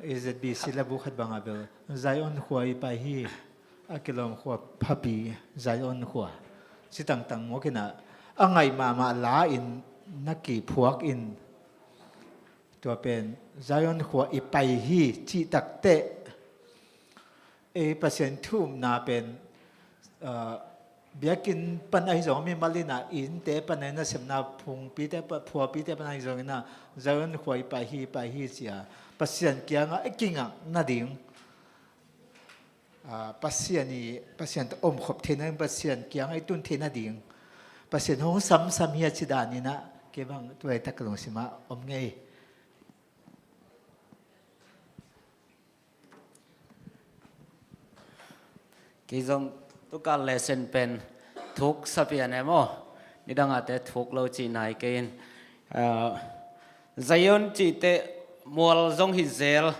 A Z B C labu khat bangah bel Zion khua i pai hi. A kilawm khua phapi Zion khua. Ci tangtang mawk inah a ngaih mahmah la in na kiphuak in. Tua pen Zion khua i pai hi cih takteh ei Pasian thu upna pen biakinn pan ahi zong mimal inah innte pan ahi nasemna phungpite pan, phuapite pan ahi zong inah Zion khua i pai hi, pai hi cia Pasian kiangah i kingak nading. Pasian i, Pasian tawh omkhop theihna ding, Pasian kiangah i tun theihna ding Pasian hong samsam hi a ci dan inah kei bang tuaitak lungsimah om ngei. Kei zong tukal lesson pen thuk sapian em aw, nidangate thuk lo cihna hi kei in. Zion cihte mual zong hi zel,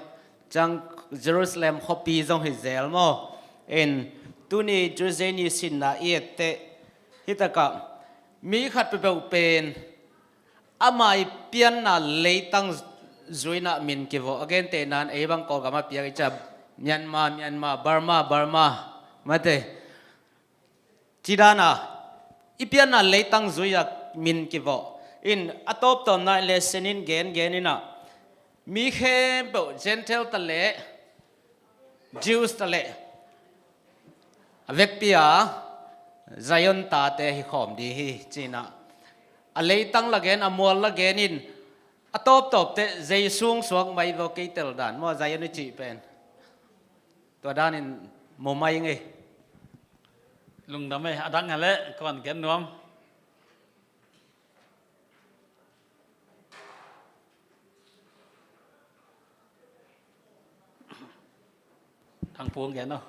ciang Jerusalem khuapi zong hi zel maw? In tuni Jerusalem i sinna i etteh hitakah mi khat peuhpeuh pen ama i pianna leitang zuina min kivawh a gentehna in ei bang Kawlgam a piak i ciah Myanmar, Myanmar, Burma, Burma mate. Cidana i pianna leitang zuia min kivawh in a tawptawpna lesson in gengen inah mi khempeuh Gentile ta leh Jews ta leh a vekpi a Zion tate hi khawm ding hi cinah a leitang la gen a mual la gen in a tawptawpte Jesu suak mai vaw kei tel dan maw Zion i cih pen. Tua danin mumai ngei. Lungdam ei, a dang a leh kuan gen nuam. Thangpu gen aw.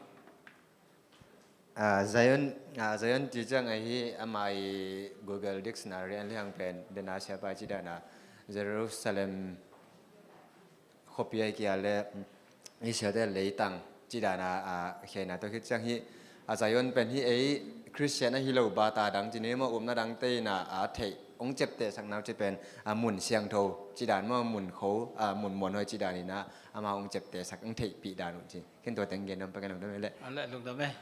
Zion, Zion ci ciang ahi ama i Google Dictionary an liang pen dena siapa cidana Jerusalem khuapi ahi kia le i siate leitang cidana a kheina tawh khit ciang hi a Zion pen hi ei Christian ahi lo bata dang cini maw upna dangte ina a theih hong ciaptehsak nau ci pen a mun siangtho cidan maw mun kho a mun muanhuai cidan ina ama hong ciaptehsak hong theihpih dan uh ci khin tua teng gen dom pakin lungdam ei le. A leh lungdam ei.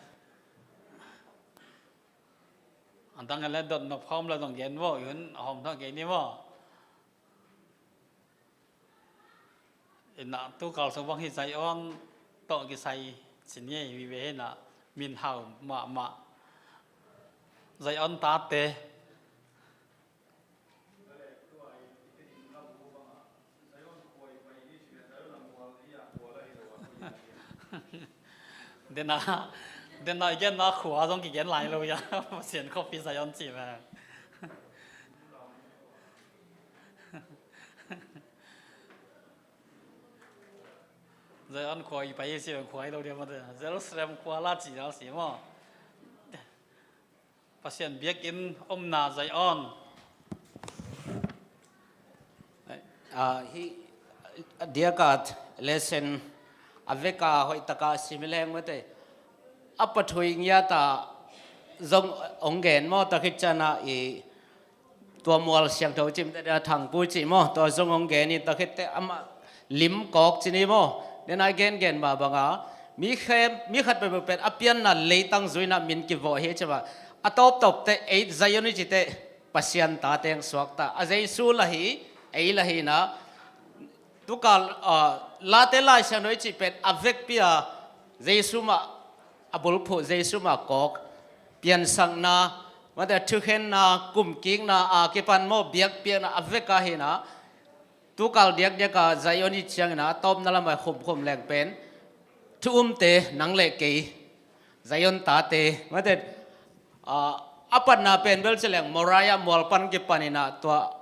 A dang a le dot nop khawm la zong gen maw i hun a hawm thak kei ni maw? Inah tukal sung bang hi Zion tawh kisai cini ei vive hinah min hau mahmah Zion tate. Dena dena i genna khua zong kigen lai lo ia Pasian khuapi Zion ci ve. Zion khua i pai i si, khua i lo dia mate. Jerusalem khua la ci dal si maw. Pasian biakinn omna Zion. Ah, hi diakat lesson a veka hoih taka simileng mate. A pathui ngiata zong ong gen maw, takhit cana i tua mual siangtho cimte dia thangpui ci maw, tua zong ong gen in takhit te ama lim kawk ci ni maw. Nena i gen gen ma banga mi khem, mi khat peuhpeuh pen a pianna leitang zuina min kivawh hi ci ma. A tawptawp te ei Zion i ci te Pasian ta teng suakta a Jesu la hi, ei la hi na. Tukal, ah, late lai siangtho i cih pen a vekpi a Jesu mah a bulphuh, Jesu mah kawk piansakna, mate thukhenna, kumkikna a kipan maw biakpiakna a vek ahina. Tukal diakdiaka Zion i ciangina a tawpna lamah khumkhum leng pen thu umte nang le kei Zion tate mate, ah, a patna pen bel ci leng Moriah mual pan kipanina tua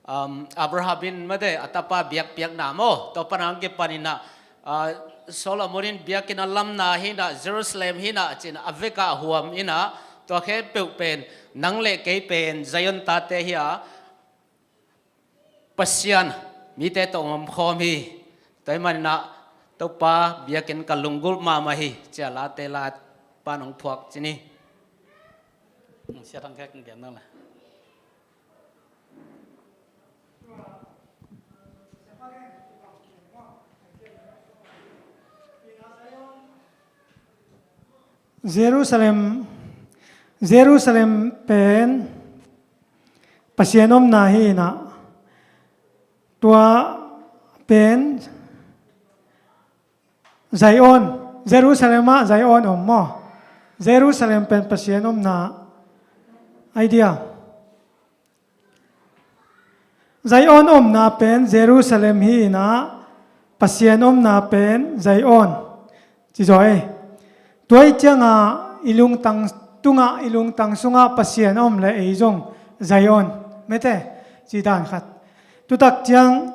um, Abraham in mate a tapa biakpiakna maw, tua pana ang kipanina, ah, Solomon in biakinn a lamna hina, Jerusalem hina cin a veka huam ina, tua khempeuh pen nang le kei pen Zion tate hi a, Pasian mite tawh omkhawm hi. Tua hi manina Topa biakinn ka lunggulh mahmah hi cia late la pan ong phuak ci ni. Siatang khek gen nang le. Jerusalem, Jerusalem pen Pasian omna hi ina, tua pen Zion, Jerusalem ah Zion om maw? Jerusalem pen Pasian omna idea. Zion omna pen Jerusalem hi ina, Pasian omna pen Zion. Ci zaw ei. Tua i cianga i lungtang tungah, i lungtang sungah Pasian om le ei zong Zion mete ci dan khat. Tutak ciang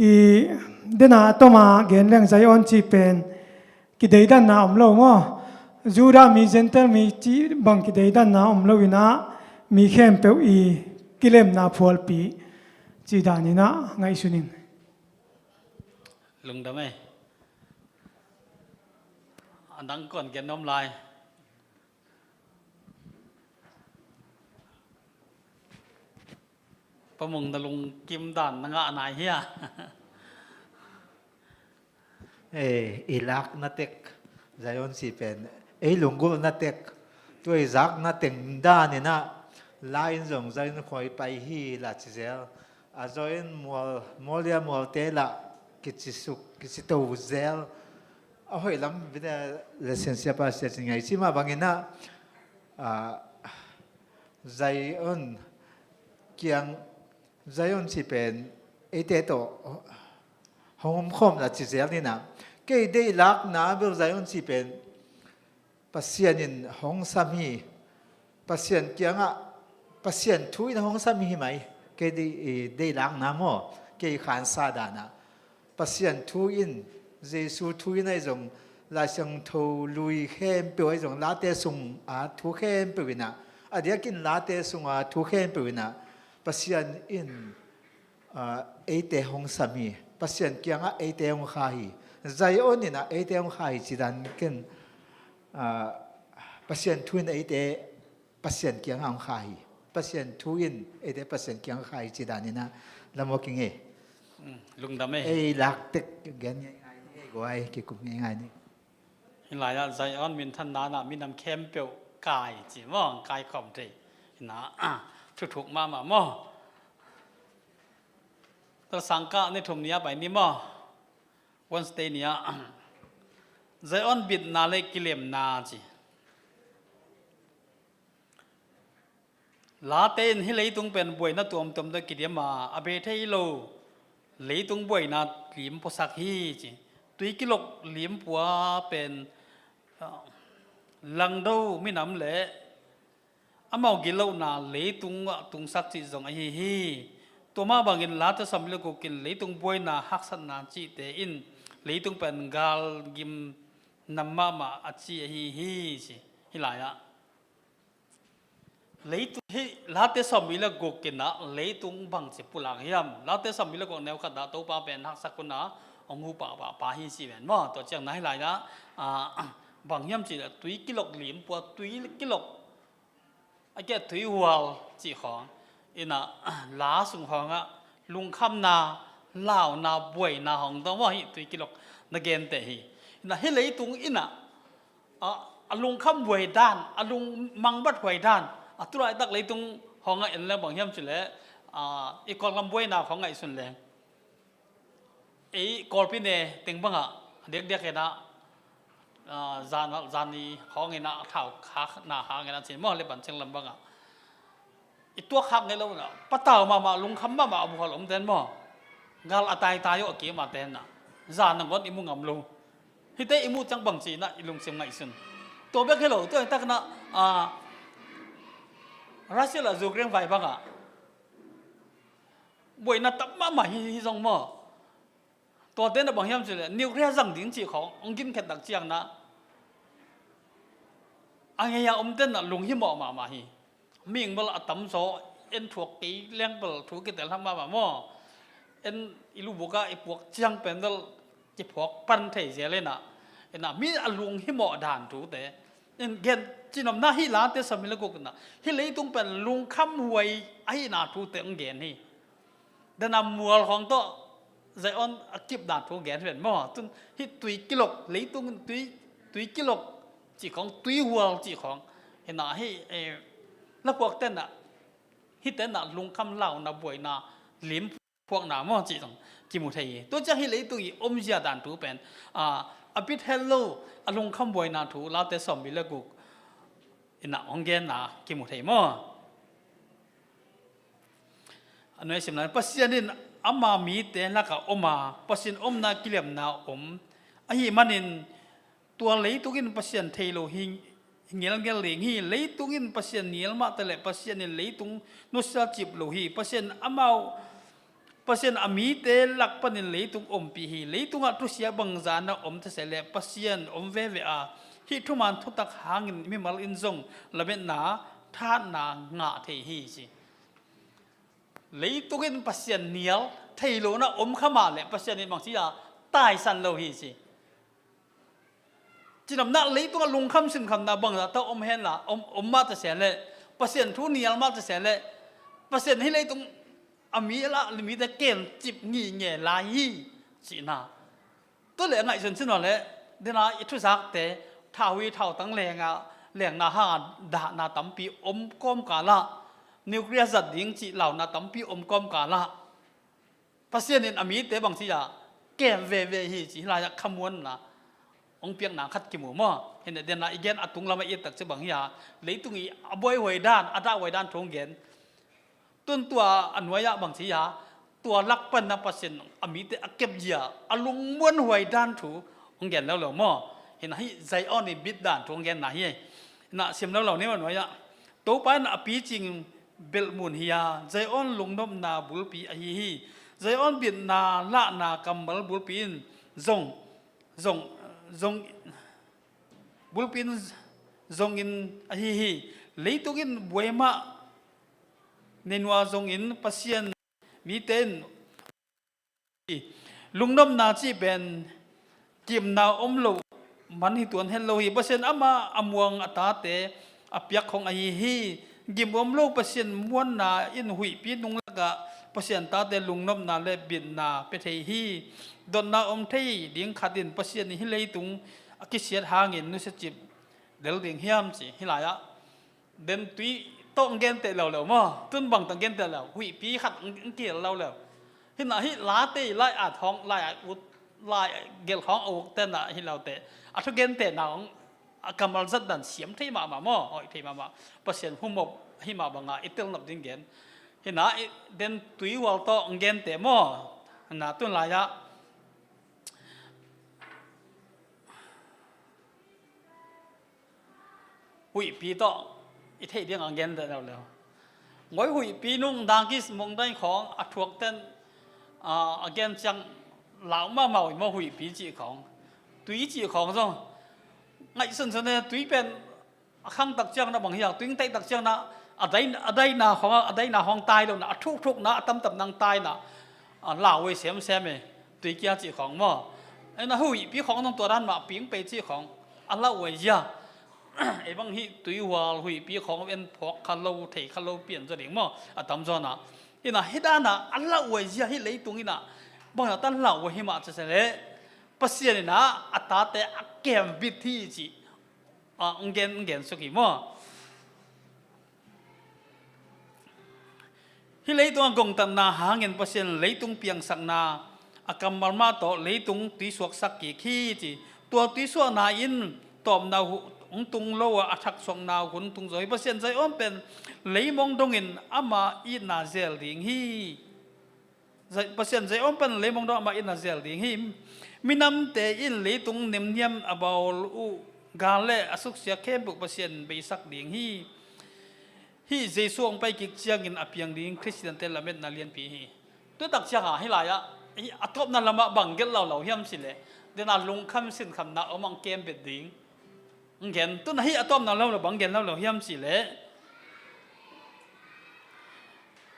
i dena a toma gen leng Zion ci pen kideidanna om lo maw? Judah mi, Gentile mi ci bang kideidanna om lo ina, mi khempeuh i kilemna phualpi ci dan ina ngaihsun in. Lungdam ei. A dang kuan gen om lai. Pa Mung, na lungkim dan na ngah nai hia? Eh, i lakna tek, Zion ci pen ei lunggulhna tek, tua i zakna teng dan ina, la in zong Zion khua i pai hi la ci zel. A Zion mual, Moriah mualte la kicisuk, kicito zel. A hoih lam bina le sensia pa sia ci ngai ci mah bangina, ah, Zion kiang, Zion ci pen eite tawh hong omkhawm la ci zel nina. Kei deih lakna bel Zion ci pen Pasian in hong sam hi. Pasian kiangah Pasian thu in hong sam hi mai. Kei deih, deih lakna maw, kei khansa dana Pasian thu in, Jesu thu in ahi zong, Lai Siangtho lui khempeuh ahi zong, late sunga thu khempeuh ina, a diakin late sunga thu khempeuh ina Pasian in, ah, eite hong sam hi. Pasian kiangah eite hong kha hi. Zion ina eite hong kha hi ci dan ken, ah, Pasian thu in eite Pasian kiangah hong kha hi. Pasian thu in eite Pasian kiangah kha hi ci dan ina lamawk ing ei. Mm, lungdam ei. Ei laktek gen ngeingai ni ei, guai kikum ngeingai ni. Hi lai-ah Zion minthan dan ah minam khempeuh kai ci maw, kai khawm thei. Ina, ah, thuthuk mahmah maw. Tua sangkah ni thum ni a pai ni maw. Wednesday ni ah Zion bitna le kilemna ci. Late in hih leitung pen buaina tuamtuam tawh kidiam a, a bei thei lo leitung buaina lim puasak hi ci. Tui kilok lim pua pen, ah, langdo minam le amau gitlohna leitung ah tungsak cih zong ahi hi. Tua mah bangin Late Sawmli le guk in leitung buaina haksatna cihte in Leitung pen gal gim nam mahmah a ci ahi hi ci. Hih lai-ah leitung hih Late sawmli le guk in ah leitung bangci pulak hiam? Late sawmli le guk neu khat ah Topa pen haksa hun a hong hu pahpah pa hi ci ven maw. Tua ciang na hih lai-ah, ah, bang hiam cih leh tui kilok lim pua, tui kilok a kia tui hual cih khawng in ah, la sung khawngah lungkhamna, launa, buaina hong tawh maw, hih tui kilok na gente hi. In ah hih leitung in ah, a, a lungkham huai dan, a lung mangbat huai dan, a tulaitak leitung khawngah en leng bang hiam cih leh, a, i Kawlgam buaina khawng ngaihsun leng, ei Kawlpi ne teng bangah a diakdiak in ah, ah, zan, zan ni khawng in ah thau khakna hang in ah cin maw, le Pancing lam bangah i tuak khak ngei lo in ah patau mahmah, lungkham mahmah a buhal om ten maw, gal a taitai uh a kim a ten ah, zan nangawn i mu ngam lo. Hihte i muh ciang bangci in ah i lungsim ngaihsun. Tua bek hi lo, tua tak in ah, ah, Russia le Ukraine vai bangah buaina tam mahmah hi, hi zong maw. Tuate na bang hiam cih leh nuclear zang ding cih khawng hong gimkhiat tak ciang na, a ngei a omte na lunghimawh mahmah hi. Mihing bel a tamzaw en thuak kei leng bel thu kitel hlak mahmah maw. En i lubuk ah i puak ciang pen bel kiphuak pan thei zel in ah, in ah mi a lunghimawh dan thute in gen. Cinopna hih Late sawmli le guk in ah hih leitung pen lungkham huai ahihna thute hong gen hi. Dena mual khawng tawh Zion a kipna thu gen ven maw. Tun hih tui kilok, leitung in tui, tui kilok cih khawng, tui hual cih khawng, hi na hih, eh, lapuak ten ah, hih ten ah lungkham, launa, buaina, lim phuakna maw cih zong kimu thei hi. Tua ciang hih leitung i omzia dan thu pen, ah, a bit het lo, a lungkham buaina thu Late sawmli le guk in ah hong genna kimu thei maw. A nuai simna, Pasian in ama mite lakah om a, Pasian omna kiliamna om ahih manin tua leitung in Pasian thei lo hi, hi ngelngel ding hi. Leitung in Pasian nial mah ta leh Pasian in leitung nusia cip lo hi. Pasian amau, Pasian a mite lak panin leitung ompih hi. Leitungah thusia bangzah na om ta seh leh Pasian om veve a, hih thuman thutak hangin mimal in zong lametna, thahatna ngah thei hi ci. Leitung in Pasian nial thei lo na om kha mah leh Pasian in bangci a taisan lo hi ci. Cinopna leitungah lungkham sinkhamna bangzah tawh om hen la, om, om mah ta seh leh, Pasian thu nial mah ta seh leh, Pasian hih leitung a mi lah, mite kem cip ngitnget lai hi cihna. Tua leh ngaihsun cin aw leh, dena i thuzakte, thau hi thautang lenga, lengna hanga dahna tampi om kawmkal ah, nuclear zat ding cih launa tampi om kawmkal ah, Pasian in a mite bangci a kem veve hi cih hih lai-ah khamuanna hong piakna khat kimu maw. Hi na, dena i gen a tunglam a i et tak ciang bang hi a, leitung i a buaihuai dan, a dahhuai dan thu hong gen. Tun tua a nuai-ah bangci a, tua lak pan na Pasian a mite a kepzia, a lungmuanhuai dan thu hong gen leuleu maw. Hi na, hih Zion i bit dan thu hong genna hi. Hi na, sim leuleu ni maw nuai-ah. Topa in a picing belhmun hi a, Zion lungnopna bulpi ahi hi. Zion bitna lahna kammal bulpi in zong, zong, zong, bulpi in zongin ahi hi. Leitung in buai mah, neinua zongin Pasian mite in lungnopna cih pen kimna om loh man hi tuan het lo hi. Pasian amah a muang a tate a piak khong ahi hi. Gim om lo Pasian muanna in huihpi nung lakah Pasian tate lungnopna le bitna pia thei hi. Dotna om thei ding khat in Pasian in hih leitung a kisiat hangin nusia cip lel ding hiam ci. Hih lai-ah den tui tawh hong genteh leuleu maw. Tun bang tawh hong genteh leu, huihpi khat hong, hong kihel leuleu. Hi na, hih Late i lai-at hong, lai-at ut, lai gelh hong a uk ten ah hi leute, a thu gentehna hong, a kammal zat dan siam thei mahmah maw, hoih thei mahmah. Pasian humop hi mah banga i telnop ding gen. Hi na, i den tui hual tawh hong genteh maw. Hi na, tun lai-ah huihpi tawh i theih ding a gen leuleu. Ngoi huihpi nung dangkis mongdain khawng a thuak ten, a, a gen ciang lau mahmah uh hi maw, huihpi cih khawng, tui cih khawng zong ngaihsun sun e, tui pen a khang tak ciang na bang hiam, tui taih tak ciang na a dai, a daina khawng, a daina khawng tai lo na, a thukthuk na, a tamtam nang tai na, a lau uh hi semsem e, tui kia cih khawng maw. Ei na huihpi khawng zong tua dan mah ping pei cih khawng a lau uh hi zia. Ei bang hih tuihual huihpi khawng en phawk kha lo, thei kha lo pian zaw ding maw, a tamzaw na. Hi na hih dan a a lau uh hi zia, hih leitung in a bang na tan lau uh hi mah ci se leh, Pasian in a a tate a kembit hi cih a, hong gen, hong gen suk hi maw. Hih leitung a gongtatna hangin Pasian leitung piangsakna a kammal mah tawh leitung tuisuaksak kik hi ci. Tua tuisuakna in tawpna hu-, hong tung lo a, a thaksuakna hun tung zaw hi. Pasian Zion pen leimong dongin ama itna zel ding hi. Zai-, Pasian Zion pen leimong dong ama itna zel ding hi. Minamte in leitung nemniam a bawl uh gal le a suksia khempeuh Pasian beisak ding hi. Hih Jesu hong pai kik ciangin a piang ding Khristiante lametna lianpi hi. Tutak ciangah hih lai-ah hih a tawpna lamah bang gelh lo lo hiam cih leh, dena lungkham sinkhamna om ang kembet ding. Hong gen, tu na hih a tawpna lo lo bang gen lo lo hiam cih leh,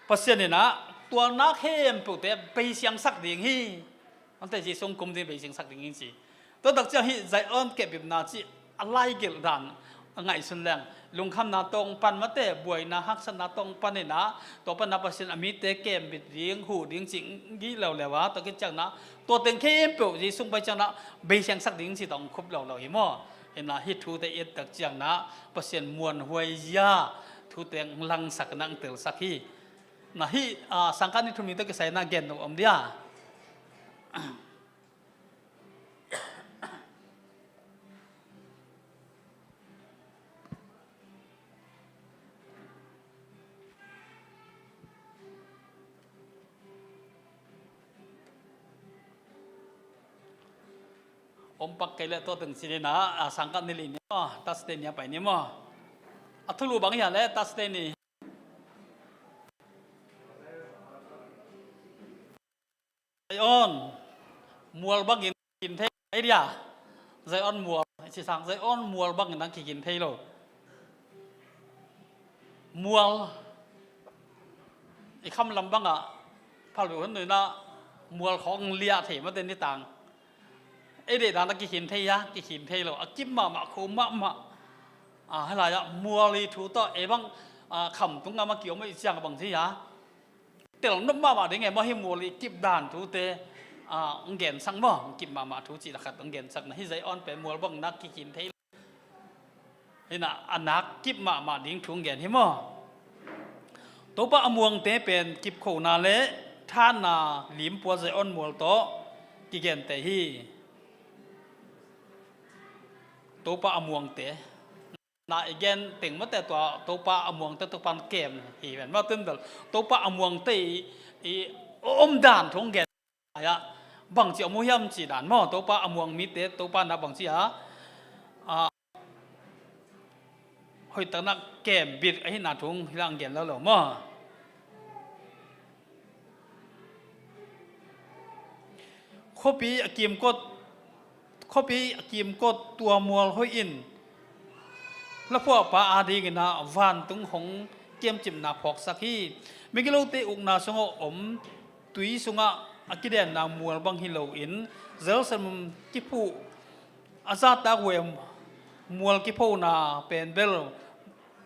Pasian in a tua na khempeuhte beisiangsak ding hi. Ante Jesu hong kum ding beisiangsak ding hi ci. Tua tak ciang hih Zion kepbipna cih a laigelh dan a ngaihsun leng, lungkhamna tawh hong pan mate, buaina haksatna tawh hong pan in a, tua pan a Pasian a mite kembit ding, huh ding cih gih lo le uh a, tua khit ciang na tua teng khempeuh Jesu hong pai ciang na beisiangsak ding cih tawh hong khup lo lo hi maw. Hi na hih thute i et tak ciang na Pasian muanhuai zia thute hong langsak na hong telsak hi. Na hih, a, sangkah ni thum ni tawh kisai na gen nop om dia. Om pak kei leh tua teng ci ni na, a, sangkah ni li ni maw, Thursday ni a pai ni maw. A thulu bang hia leh Thursday ni. Zion mual bangin kikin thei lo dia. Zion mual, i ci sang Zion mual bangin nang kikin thei lo. Mual i kham lam bangah phalbi hun nuina mual khawng liah thei mate ni tang. Ei deih dan a kikin thei a, kikin thei lo. A kip mahmah, kho mahmah. A, hih lai-ah mual i thu tawh ei bang, a, kham tung ngam a kiom i ciang a bang ci a, tel nop mahmah ding e maw, hih mual i kip dan thute, a, hong gensak maw, hong kip mahmah thu cih lakhat hong gensak na, hih Zion pen mual bang nak kikin thei. Hih na a nak kip mahmah ding thu hong gen hi maw. Topa a muangte pen kipkhona le thanna limpua Zion mual tawh kigente hi. Topa a muangte. Na i gen teng mate tua Topa a muangte Topa in kem hi ven. Mah tun bel Topa a muangte i, i om dan thu hong gen. Ai-ah bangci om uh hiam cih dan maw. Topa a muang mite Topa in a bangci a, a, hoihtak na kembit ahihna thu hong hi lang gen lo lo maw. Khuapi a kimkot, khuapi a kimkot tua mual hoih in laphuahpa adingin a vantung hong kiamcipna phawksak hi. Migilote ukna sungah om tui sungah a kidenna mual bang hi loin Jerusalem kiphuh a zahtak uh e, mual kiphona pen bel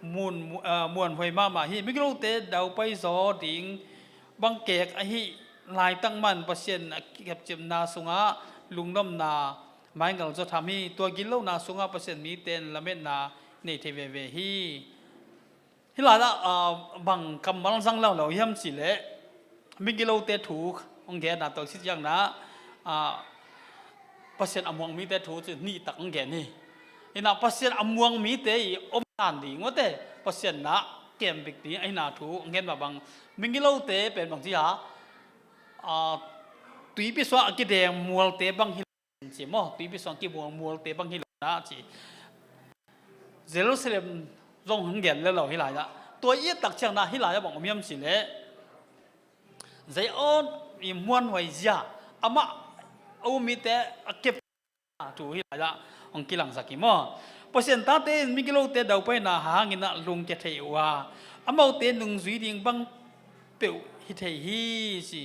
mun, ah, muanhuai mahmah hi. Migilote daupai zaw ding bang kek ahih laitak man Pasian a kepcipna sungah lungnopna maingal zaw tham hi. Tua gitlohna sungah Pasian mite in lametna nei thei veve hi. Hih lai-ah, ah, bang kammal zang lo lo hiam cih leh, migilote thu hong genna tawh i cih ciang na, ah, Pasian a muang mite thu cih nih tak hong gen hi. Hi na Pasian a muang mite i om dan ding mate, Pasian na kembit ding ahihna thu hong gen mah bang, migilote pen bang ci a, ah, tuipi sungah a kideng mualte bang hi ci maw, tuipi sungah kimual mualte bang hi lo na ci. Jerusalem zong hong gen le lo hih lai-ah. Tua i et tak ciang na hih lai-ah bang om hiam cih leh, Zion i muanhuai zia, amah a um mite a kep thu hi lai-ah hong kilangsak hi maw? Pasian tate in migilote daupaina hangin ah lungkia thei uh a, amaute nungzui ding bang peuh hi thei hi ci.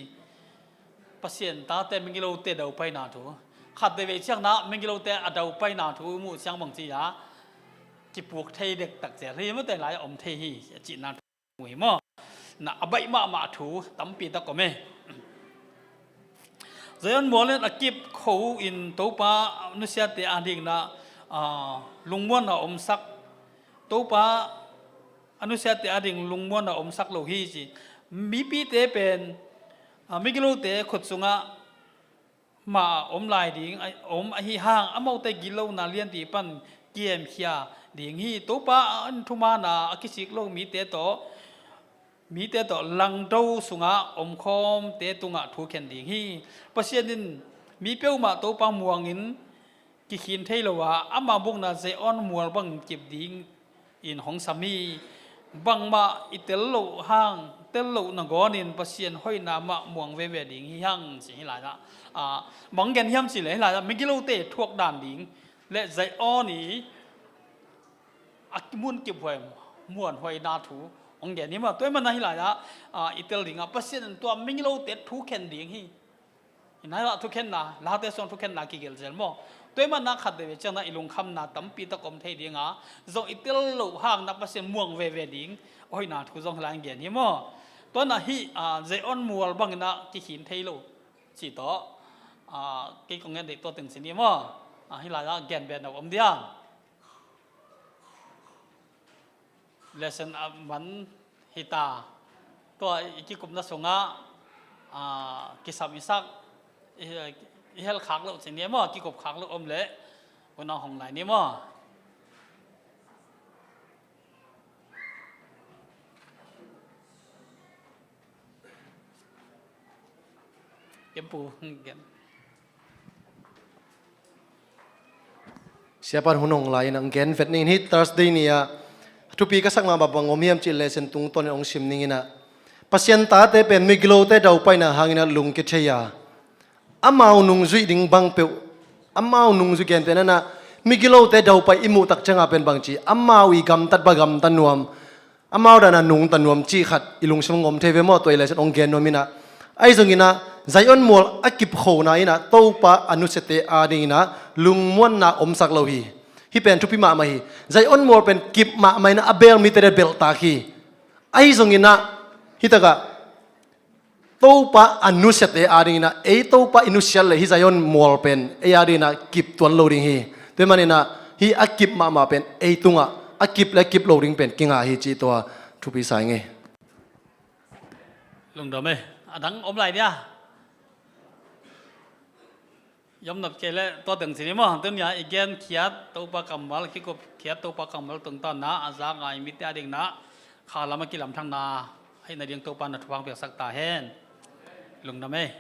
Pasian tate migilote daupaina thu. Khat veivei ciangna migilote a daupaina thu muh ciang bang ci a, kipuk thei dektak zel hi, mate lai om thei hi, a cihna thu mu hi maw? Na a baih mahmah thu tampi tak om e. Zion mual in a kip kho in Topa nusiate adingin ah, ah, lungmuanna omsak, Topa a nusiate ading lungmuanna omsak lo hi ci. Mipite pen, ah, migilote khut sungah mah om lai ding a, om ahi hang, amaute gitlohna lianpi pan kiemkhia ding hi. Topa in thumaana a kisik lo mite tawh, mite tawh langdo sungah omkhawmte tungah thu khen ding hi. Pasian in mi peuhmah Topa muangin kikhin thei lo a, ama bukna Zion mual bangin kip dingin hong sam hi. Bangmah i tel loh hang, tel loh nangawnin Pasian hoihna mah muang veve ding hi hang ci hi lai-ah. Ah, bang gen hiam cih leh hi lai-ah migilote thuak dan ding le Zion i a mun kiphuai muanhuaina thu hong gen hi maw? Tua ahih manin ah hi lai-ah, ah, i tel dingah Pasian in tua migilote thu khen ding hi. Hi lai-ah thukhenna, Late sung thukhenna kigelh zel maw? Tua ahih manin ah khat veivei ciangin ah i lungkhamna tampi tak om thei ding a, zong i tel loh hangin ah Pasian muang veve ding a hoihna thu zong hi lai-ah gen hi maw? Tua ahih manin ah hih, ah, Zion mual bangin ah kikhin thei lo cih tawh, ah, kei kong gen deih tua teng ci ni maw? Ah, hi lai-ah gen beh na om diam? Lesson a man hi ta. Tua i kikupna sungah, ah, kisam i sak, i, i hel khak loh ci ni maw, kikup khak loh om leh, unau hong lai ni maw? Kempu, gen. Siapa hun hong lai-in ah gen vet ning in, hih Thursday ni-ah thupi ka sak mah bang om hiam cih leh, lesson tungtawnin hong sim ning in ah, Pasian tate pen migilote daupaina hangin ah lungkia thei a, amau nungzuih ding bang peuh, amau nungzui gen pen ah, migilote daupai i muh tak ciangah pen bang ci, amau i gamtat bang gamta nuam, amau dan a nungta nuam cih khat i lungsim hong om thei ve maw? Tua i lesson hong gen nuam in ah, ahi zongin ah Zion mual a kip khona in ah Topa a nusiate adingin ah lungmuanna omsak lo hi. Hih pen thupi mahmah hi. Zion mual pen kip mahmah in ah a bel mite le belhtak hi. Ahi zongin ah hih takah Topa a nusiate adingin ah, ei Topa i nusiat leh hih Zion mual pen ei adingin ah kip tuan lo ding hi. Tua ahih manin ah hih a kip mahmah pen ei tungah a kip le kip lo ding pen kinga hi cih tua thupi sa ing ei. Lungdam ei. A dang om lai dia? Yom nop kei leh tua teng ci ni maw? Tuni-a i gen khiat Topa kammal, kikup khiat Topa kammal tungtawn in ah a za ngai mite adingin ah kha lam a kilamthakna a hih nading Topa in ah thupha hong piaksak ta hen. Lungdam ei.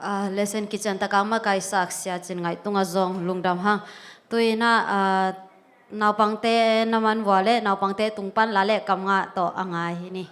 Ah, lesson kician taka makaihsak Sia Cin Ngaih tungah zong lungdam hang. Tu-in ah, ah, naupangte na man vua leh naupangte tung pan la leh kam ngah tawh a ngai hi ni.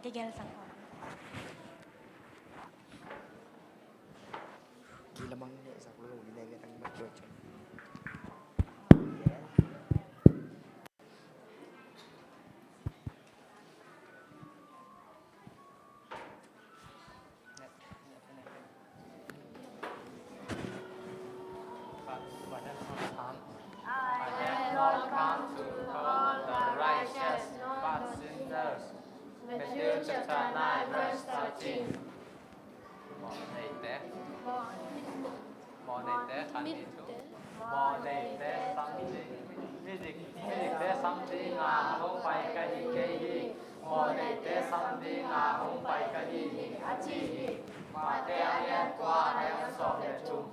Kei gel sang ko. Di lamang ne sa ko lo ni ne ge tang ba ko. I have not come to call the righteous, but sinners. Matthew chapter nine, verse thirteen. Mawhneite. Mawhneite, khan ni thu. Mawhneite samding. Midik, midikte samdinga hong pai ka hi kei hi. Mawhneite samdinga hong pai ka hi hi, a ci hi. Mate a lian kua, a lian sawm le thum.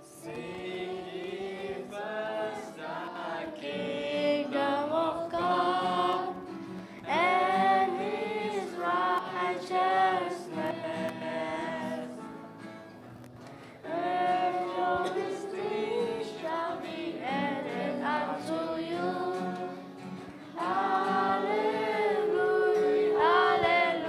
Seek ye first the kingdom of God and his righteousness, and all these things shall be added unto you. Hallelujah, hallelujah.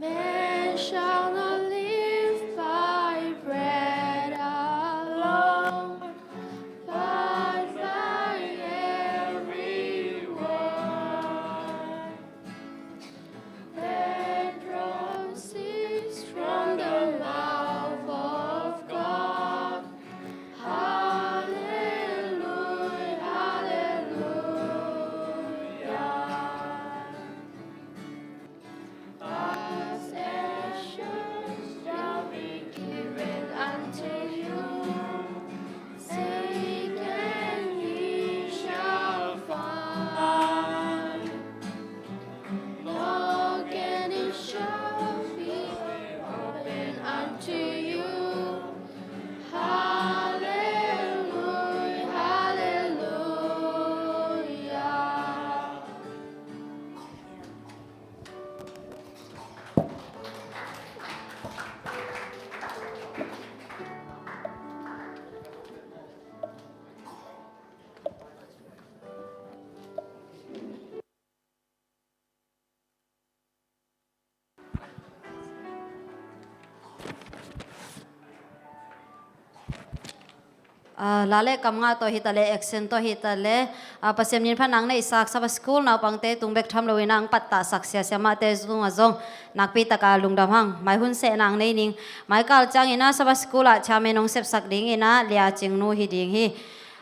Man shall not live by bread alone, but by every word that proceeds from the mouth of God. Hallelujah, hallelujah. Ask, and it shall be given unto you. Seek, and ye shall find. Knock, and it shall be opened unto you. Hallelujah, hallelujah. Ah, la le kam ngah tawh hi ta le, action tawh hi ta le, ah, Pasian min phatna neihsak Sabbath School naupangte tung bek tham loin ah hong pattahsak siasia mahte tungah zong nakpi taka lungdam hang. Mai hun sehna nei ning. Mai kal ciangin ah Sabbath School ah chairman hong sepsak dingin ah Lia Cing nu hi ding hi.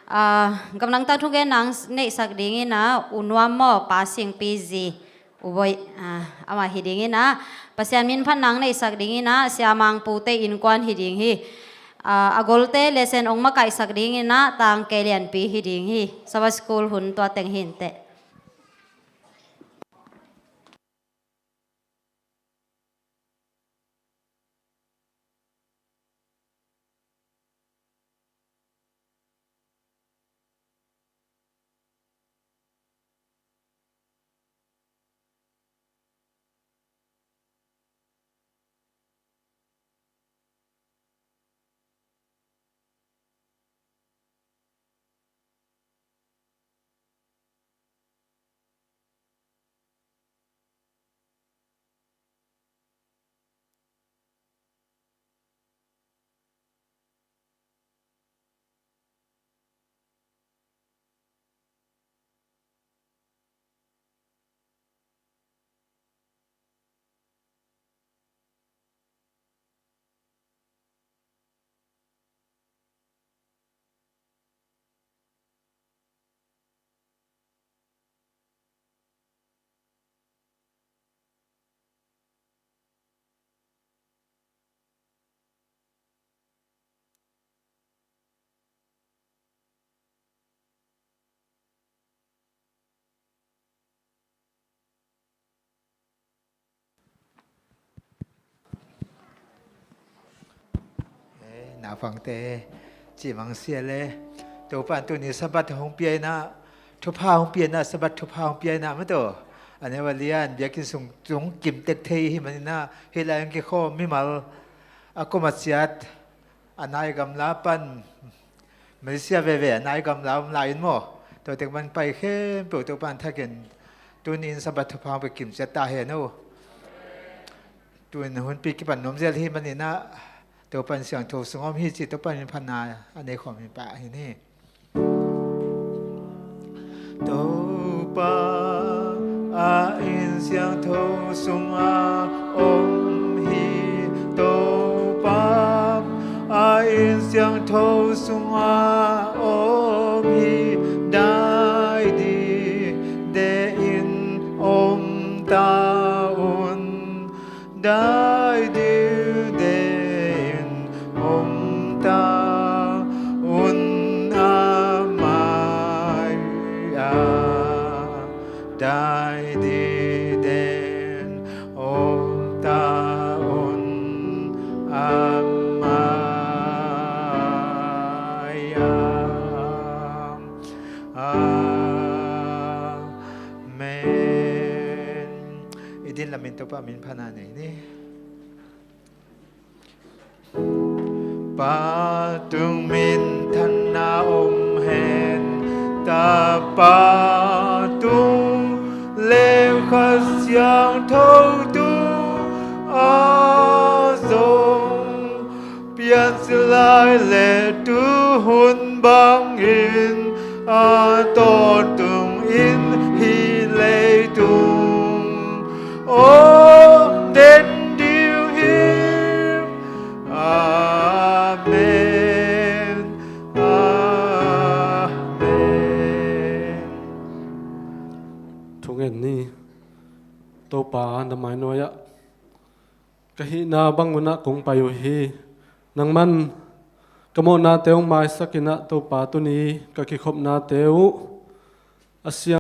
Ah, gamdang tangthu genna neihsak dingin ah U Nuam maw, Pa Sing pi zi. U Boih, ah, amah hi dingin ah, Pasian min phatna neihsak dingin ah, Sia Mang Pu te innkuan hi ding hi. Ah, a golte lesson hong makaihsak dingin ah, Tang Kei Lian pi hi ding hi. Sabbath School hun tua teng hi inteh. Eh, naupangte, cimang sia le, Topa'n tuni Sabbath hong pia in ah, Thupha hong piakna, Sabbath thupha hong piakna mah tawh a neu a lian biakinn sung tung kim tek thei hi maninah, hih lai hong kikhawm mimal a kuama ciat a nai gamla pan Malaysia veve a nai gamla om lai in maw, tua tek man pai khempeuh Topan thakin tuni in Sabbath thupha hong pia kim ciat ta hen uh. Tuin hunpi kipan nuam zel hi maninah Topan siangtho sung om hi ci Topan min phatna a nei khawm hi pah hi ni. Topa a inn siangtho sungah om hi. Topa a inn siangtho sungah om hi. Dai dide in om ta un. Dai dide in om ta un, a mai a. Dai dide in om ta un, a mai a. Amen. I din lamin Topa min phatna nei ni. Pa tung minthanna om hen, Tapa tung le Kha Siangtho tung a zong piancil lai le tuhun bangin a tawntung in hih leitung om den ding hi. Amen. Amen. Thungen ni. Topa na mainawia ka hihna bangunah kong pai uh hi. Nangman ka mawhnate hong maisakinah Topa tuni ka kikhopnate uh a siang